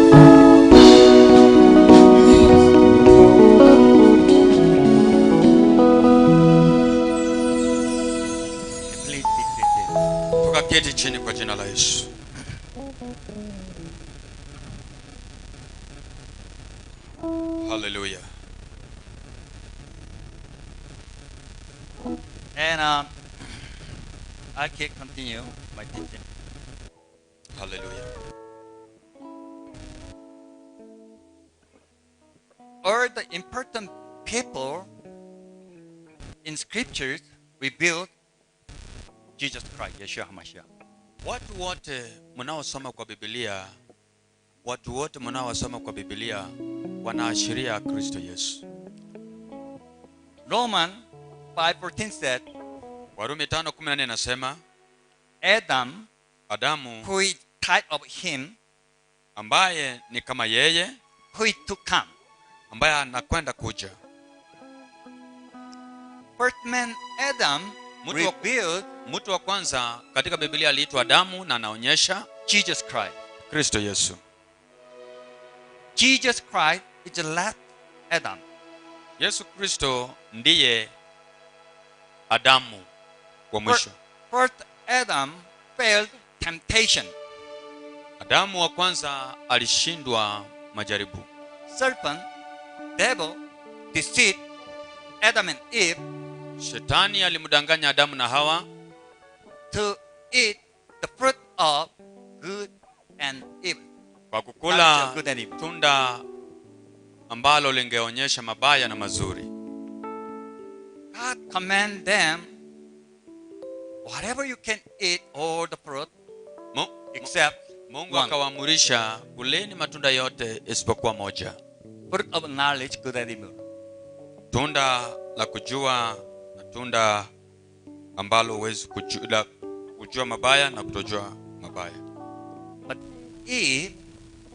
Please be seated. Tukaketi chini kwa jina la Yesu. Hallelujah. And I can continue my teaching. Hallelujah. All the important people in scriptures revealed Jesus Christ, Yeshua HaMashiach. Watu wote mnaosoma kwa Biblia, watu wote mnaosoma kwa Biblia wanaashiria Kristo Yesu. Roman 5:14 said, Warumi 5:14 inasema Adam, Adamu who is type of him, ambaye ni kama yeye, who is to come. ambaye anakwenda kuja. First man Adam revealed Mtu wa kwanza katika Biblia aliitwa Adamu na anaonyesha Jesus Christ. Kristo Yesu. Jesus Christ is the last Adam. Yesu Kristo ndiye Adamu wa mwisho. First Adam failed temptation. Adamu wa kwanza alishindwa majaribu. Serpent, devil, deceived Adam and Eve Shetani alimdanganya Adamu na Hawa to eat the fruit of good and evil. kwa kukula Good and evil. tunda ambalo lingeonyesha mabaya na mazuri. God command them, whatever you can eat, all the fruit except Mungu one. akawaamurisha kuleni matunda yote isipokuwa moja, Fruit of knowledge, good and evil. tunda la kujua na tunda ambalo huwezi kujua, kujua mabaya na kutojua mabaya. But Eve,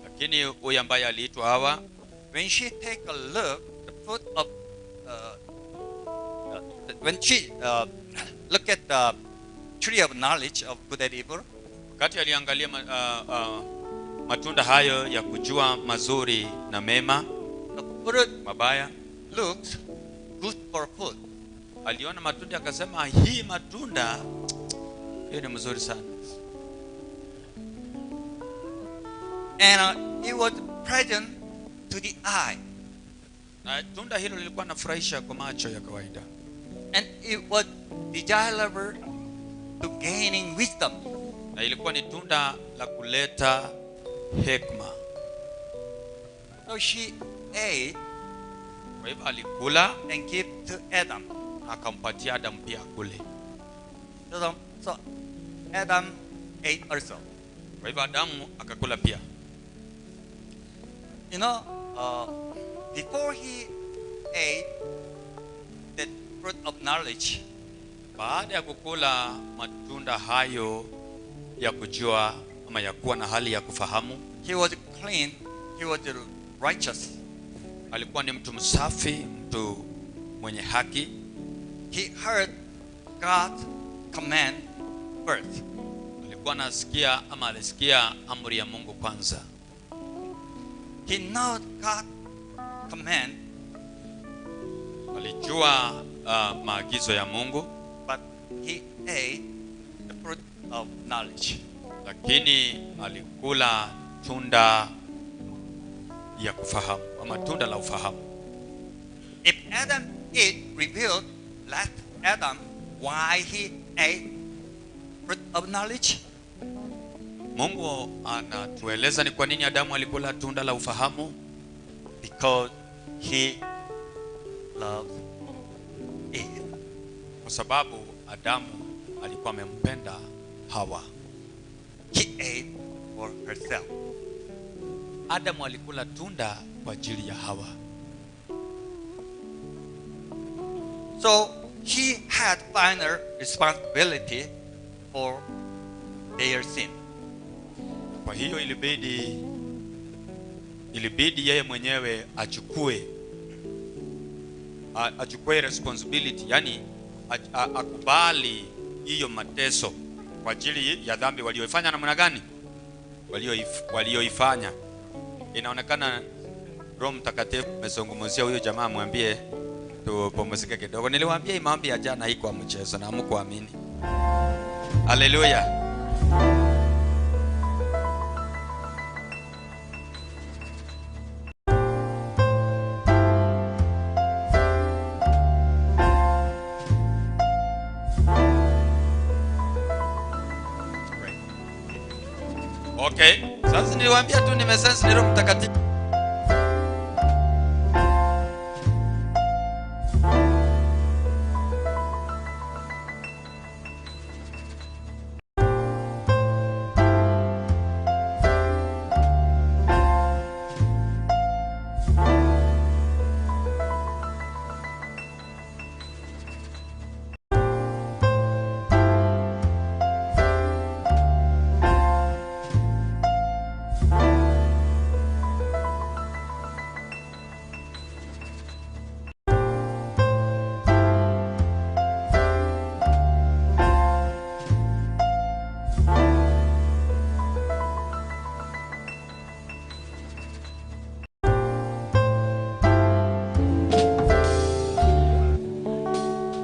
Lakini huyu ambaye aliitwa Hawa, when she take a look, the fruit of when she look at the tree of knowledge of good and evil, wakati aliangalia matunda hayo ya kujua mazuri na mema, the fruit mabaya, looks good for food. Aliona matunda akasema, hii matunda hii ni mzuri sana. And it was present to the eye. Na tunda hilo lilikuwa nafurahisha kwa macho ya kawaida. And it was desirable to gaining wisdom. Na ilikuwa ni tunda la kuleta hekima. So she ate. Kwa hivyo alikula and gave to Adam. Akampatia Adam pia akule. So Adam ate also. Kwa hivyo Adamu akakula pia. You know, before he ate the fruit of knowledge, baada ya kukula matunda hayo ya kujua ama ya kuwa na hali ya kufahamu, he was clean, he was righteous. Alikuwa ni mtu msafi, mtu mwenye haki. He heard God's command first. Alikuwa anasikia ama alisikia amri ya Mungu kwanza. He knew God's command. Alijua maagizo ya Mungu. But he ate the fruit of knowledge. Lakini alikula tunda ya kufahamu ama tunda la ufahamu. If Adam ate revealed, let Adam why he ate fruit of knowledge? Mungu anatueleza ni kwa nini Adamu alikula tunda la ufahamu. Because he loved Eve. Kwa sababu Adamu alikuwa amempenda Hawa. He ate for herself. Adamu alikula tunda kwa ajili ya Hawa. So he had final responsibility for their sin. Kwa hiyo ilibidi yeye mwenyewe achukue responsibility, yani akubali hiyo mateso kwa ajili ya dhambi walioifanya. Namna gani walioifanya? Inaonekana Roho Mtakatifu amezungumzia huyo jamaa, mwambie tupumzike kidogo. Niliwaambia hii maombi ya jana haikuwa mchezo na hamkuamini. Haleluya. Okay. Sasa niliwaambia tu nimesense ni Roho Mtakatifu.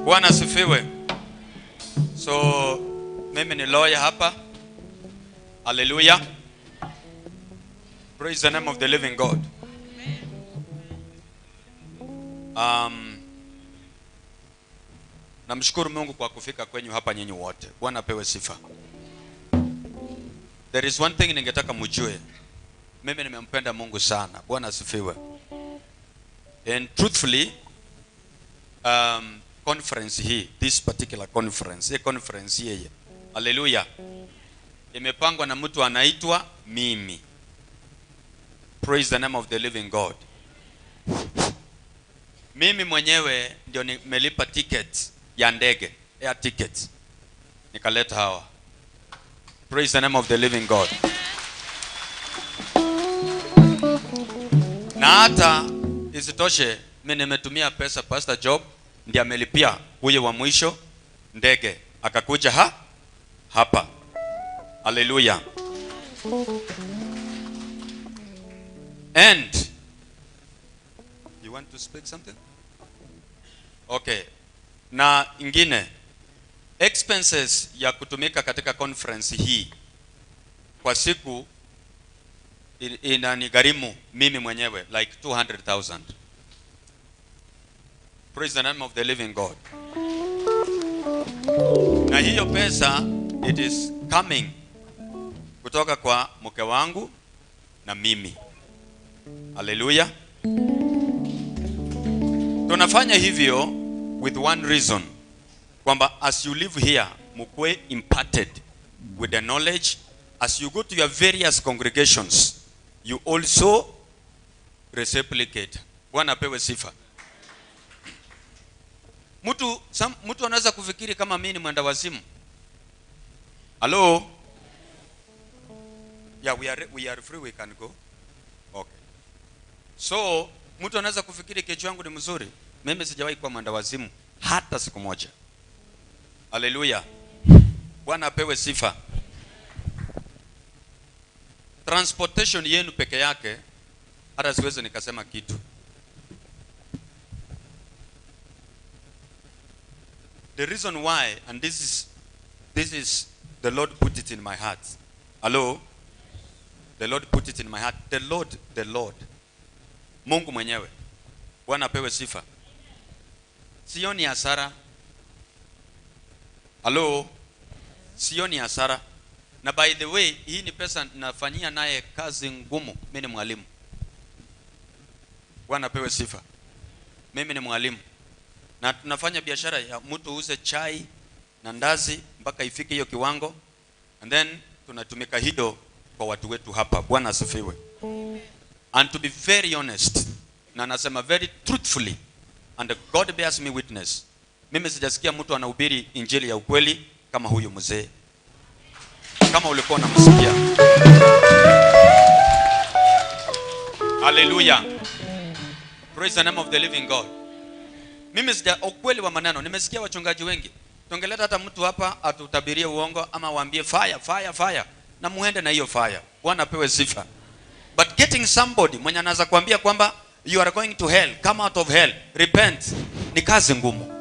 Bwana asifiwe. So mimi ni lawyer hapa. Hallelujah. Praise the name of the living God. Namshukuru Mungu kwa kufika kwenyu hapa nyinyi wote. Bwana apewe sifa. There is one thing ningetaka mjue. Mimi nimempenda Mungu sana. Bwana asifiwe. And truthfully, conference hii, this particular conference, hii conference yeye, haleluya, imepangwa na mtu anaitwa mimi. Praise the name of the living God. Mimi mwenyewe ndio nimelipa ticket ya ndege, air ticket, nikaleta hawa. Praise the name of the living God. Na hata isitoshe, mimi nimetumia pesa, Pastor Job ndiye amelipia huyo wa mwisho ndege akakuja hapa. Hallelujah. And you want to speak something? Okay. Na ingine, expenses ya kutumika katika conference hii kwa siku inanigharimu mimi mwenyewe like 200,000. Praise the name of the living God. Na hiyo pesa it is coming kutoka kwa mke wangu na mimi. Hallelujah. Tunafanya hivyo with one reason, kwamba as you live here mkuwe imparted with the knowledge. As you go to your various congregations you also reciprocate. Bwana apewe sifa. Mtu anaweza kufikiri kama mimi ni mwenda wazimu. Hello? Yeah, we are free, we can go. Okay. So, mtu anaweza kufikiri kichwa yangu ni mzuri. Mimi sijawahi kuwa mwenda wazimu hata siku moja. Hallelujah. Bwana apewe sifa. Transportation yenu peke yake hata siwezi nikasema kitu. The reason why, and this is the Lord put it in my heart. Hello? The Lord put it in my heart. The Lord. Mungu mwenyewe. Bwana apewe sifa. Sioni hasara. Hello? Sioni hasara. Na by the way, hii ni pesa nafanyia naye kazi ngumu. Mimi ni mwalimu. Bwana apewe sifa. Mimi ni mwalimu. Na tunafanya biashara ya mtu uuze chai na ndazi mpaka ifike hiyo kiwango, and then tunatumika hiyo kwa watu wetu hapa. Bwana asifiwe. And to be very honest, na nasema very truthfully, and God bears me witness, mimi sijasikia mtu anahubiri injili ya ukweli kama huyu mzee, kama ulikuwa unamsikia. Hallelujah. Praise the name of the living God. Mimi sija, ukweli wa maneno, nimesikia wachungaji wengi. Tungeleta hata mtu hapa atutabirie uongo ama waambie fire, fire, fire, na muende na hiyo fire. Bwana apewe sifa. But getting somebody mwenye anaweza kuambia kwamba you are going to hell, come out of hell, repent, ni kazi ngumu.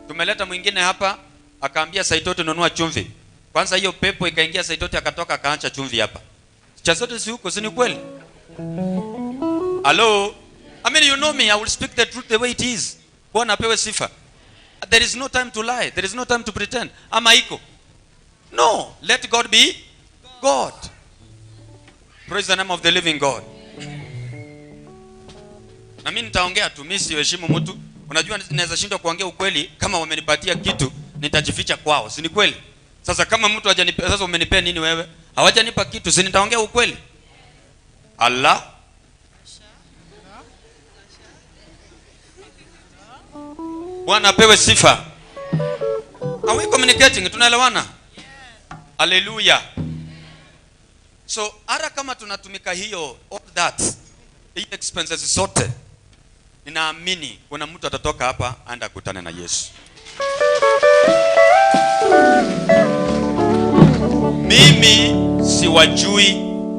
Tumeleta mwingine hapa akaambia Saitoti nunua chumvi. Kwanza hiyo pepo ikaingia Saitoti, akatoka akaacha chumvi hapa. Cha zote si huko, si ni kweli? Hello? I mean, you know me, I will speak the truth the way it is. Bwana apewe sifa. There is no time to lie. There is no time to pretend. Ama iko? No. Let God be God. Praise the name of the living God. Na mimi nitaongea tu, mimi siheshimu mtu. Unajua naweza shindwa kuongea ukweli kama wamenipatia kitu, nitajificha kwao, si ni kweli? Sasa kama mtu hajanipea, sasa umenipea nini wewe? Hawajanipa kitu, si nitaongea ukweli? Allah. Bwana apewe sifa. Are we communicating? Tunaelewana? Hallelujah. So hata kama tunatumika hiyo all that, hii expenses zote, ninaamini kuna mtu atatoka hapa aenda kukutana na Yesu. Mimi siwajui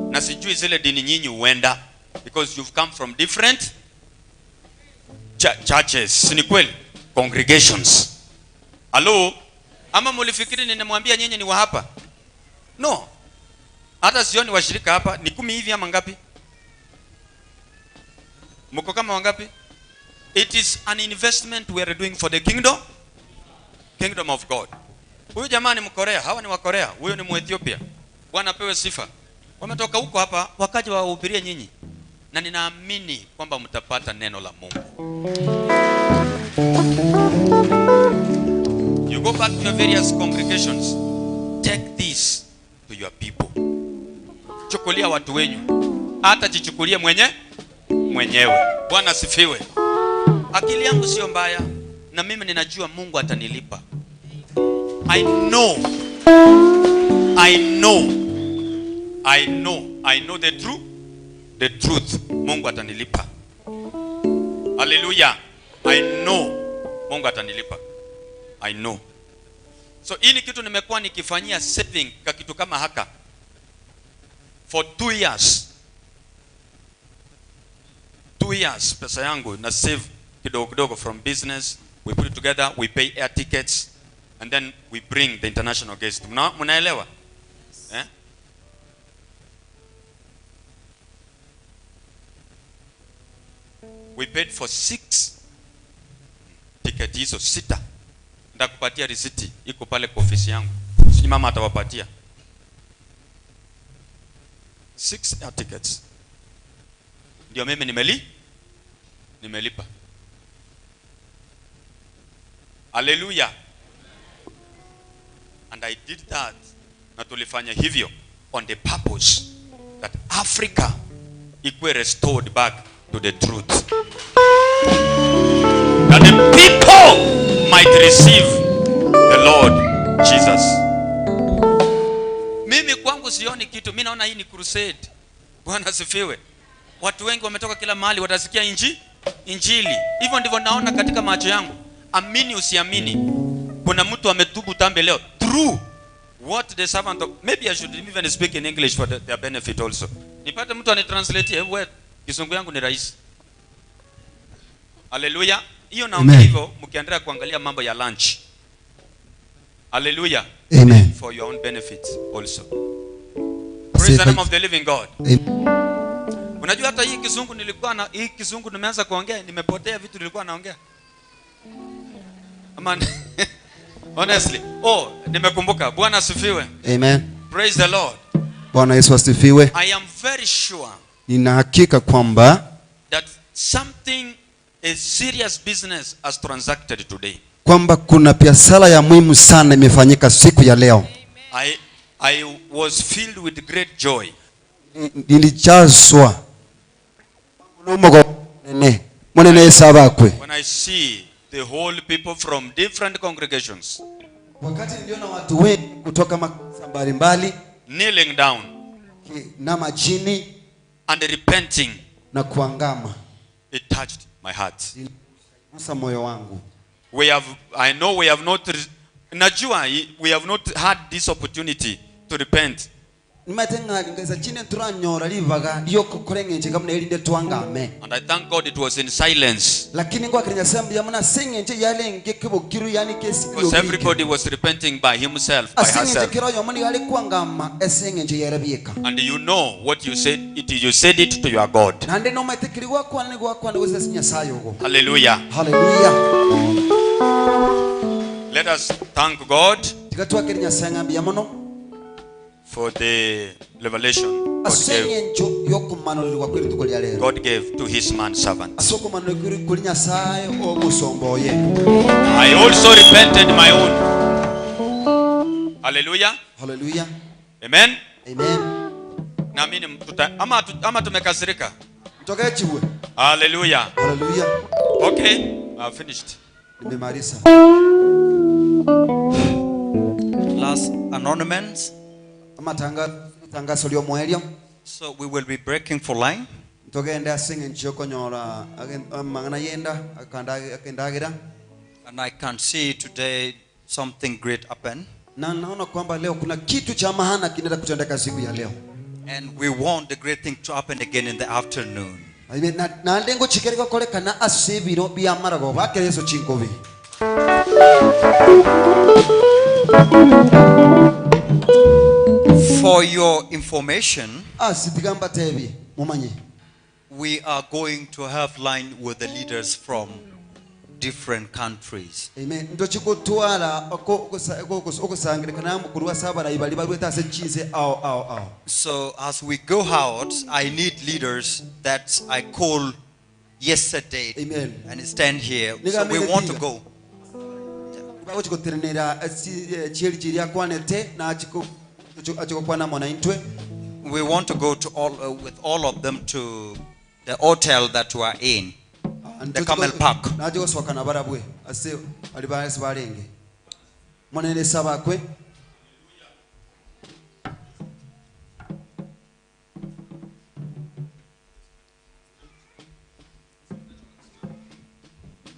na sijui zile dini nyinyi huenda, because you've come from different churches, si ni kweli? Congregations. Hello? Ama mulifikiri ninamwambia nyinyi ni wa hapa? No. Hata sioni washirika hapa, ni 10 hivi ama ngapi? Mko kama wangapi? It is an investment we are doing for the kingdom of God. Huyu jamaa ni Mkorea, hawa ni wa Korea, huyu ni Muethiopia. Bwana apewe sifa. Wametoka huko hapa wakaja wahubirie nyinyi. Na ninaamini kwamba mtapata neno la Mungu. You go back to your various congregations. Take this to your people. Chukulia watu wenyu. Hata jichukulie mwenyewe. Bwana asifiwe. Akili yangu sio mbaya, na mimi ninajua Mungu atanilipa. I know. I know. I know. I know the truth. The truth. Mungu atanilipa. Hallelujah. I know. Mungu atanilipa. I know. So hii ni kitu nimekuwa nikifanyia saving kwa kitu kama haka for 2 years. 2 years pesa yangu na save kidogo kidogo from business. We put it together, we pay air tickets, and then we bring the international guest. Mnaelewa? Eh? We paid for 6 tickets hizo 6. Nitakupatia receipt iko pale kwa ofisi yangu. Sijui mama atawapatia. 6 air tickets. Ndio mimi nimelipa. Hallelujah. And I did that. Na tulifanya hivyo on the purpose that Africa ikuwe restored back to the truth. That the people might receive the Lord Jesus. Mimi kwangu sioni kitu, mimi naona hii ni crusade. Bwana asifiwe. Watu wengi wametoka kila mahali, watasikia injili. Hivyo ndivyo naona katika macho yangu. Amini usiamini, kuna mtu ametubu dhambi leo through what the servant of, maybe I should even speak in English for their benefit also. Nipate mtu anitranslate, wewe Kizungu yangu ni rahisi. Hallelujah. Hiyo naongea hivyo mkiendelea kuangalia mambo ya lunch. Hallelujah. Amen. For your own benefit also. Praise the name of the living God. Amen. Unajua hata hii Kizungu nilikuwa na hii Kizungu nimeanza kuongea, nimepotea vitu nilikuwa naongea. Ama Honestly. Oh, nimekumbuka. Bwana asifiwe. Amen. Praise the Lord. Bwana Yesu asifiwe. I am very sure Nina hakika kwamba that something, a serious business has transacted today. Kwamba kuna biashara ya muhimu sana imefanyika siku ya leo. I was filled with great joy. Nilijazwa munene Yesu abakwe. When I see the whole people from different congregations wakati niliona watu wengi kutoka makanisa mbalimbali kneeling down na majini and repenting, na kuangama, it touched my heart. Iligusa moyo wangu. We have, I know we have not, najua we have not had this opportunity to repent. And I thank God it was in silence. Because everybody was repenting by himself, by herself. And you know what you said, you said it to your God. Hallelujah. Hallelujah. Let us thank God for the revelation God gave to his man servant. I also repented my own. Hallelujah. Hallelujah. Amen. Amen. Naamini ama tumekasirika. Hallelujah. Hallelujah. Okay, I've finished. Nimemaliza. Last announcements. So we will be breaking for line. And I can see today something great happen. And we want the great thing to happen again in the afternoon. For your information, we are going to have line with the leaders from different countries. Amen. So as we go out, I need leaders that I called yesterday. Amen. And stand here. So we want to go. We want to go to all with all of them to the hotel that we are in, the Camel Park.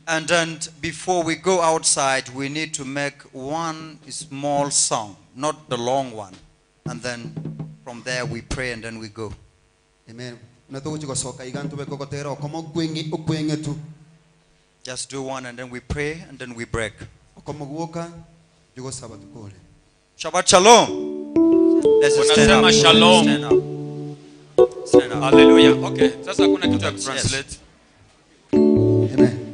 And then before we go outside, we need to make one small song, not the long one. And then from there we pray and then we go. Amen. Just do one and then we pray and then we break. Shabbat Shalom. Let's stand up. Shalom. Stand up. Stand up. Hallelujah. Okay. Sasa kuna kitu ya translate. Amen.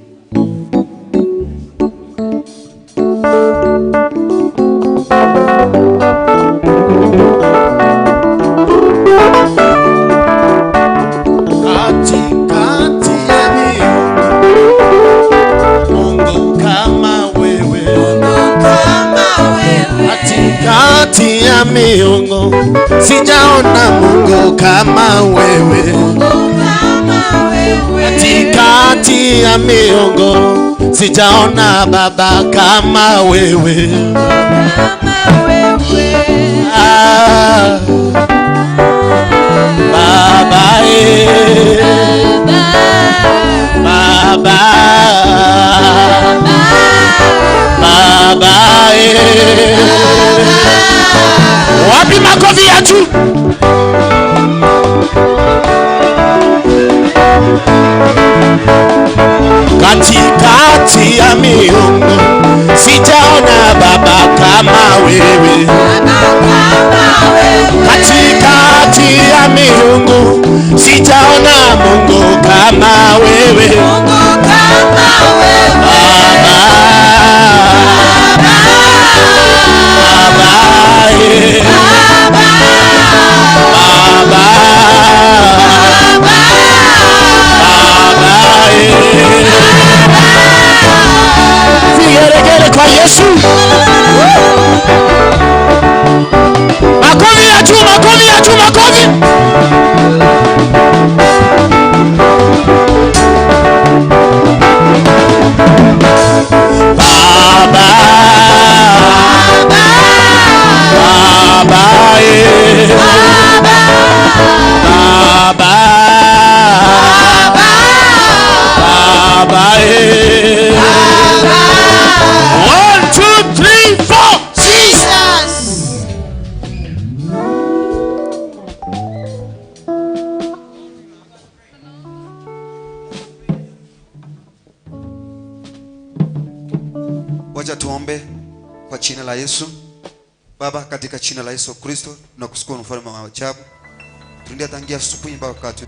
Katikati ya miungu sijaona Mungu kama wewe. Katikati ya miungu sijaona Baba kama wewe. Ah, Baba Baba Baba. Wapi makofi ya juu? Katikati ya miungu sijaona Baba kama wewe. Katikati ya miungu sijaona Mungu kama wewe. Baba, Makofi ya juu, makofi ya juu, makofi. Baba, Baba, eh. Baba, Baba, eh. 1, 2, 3, 4. Jesus. Wacha tuombe kwa jina la Yesu. Baba, katika jina la Yesu Kristo tunakushukuru mfalme wa ajabu. Tunaendelea tangia asubuhi mpaka wakati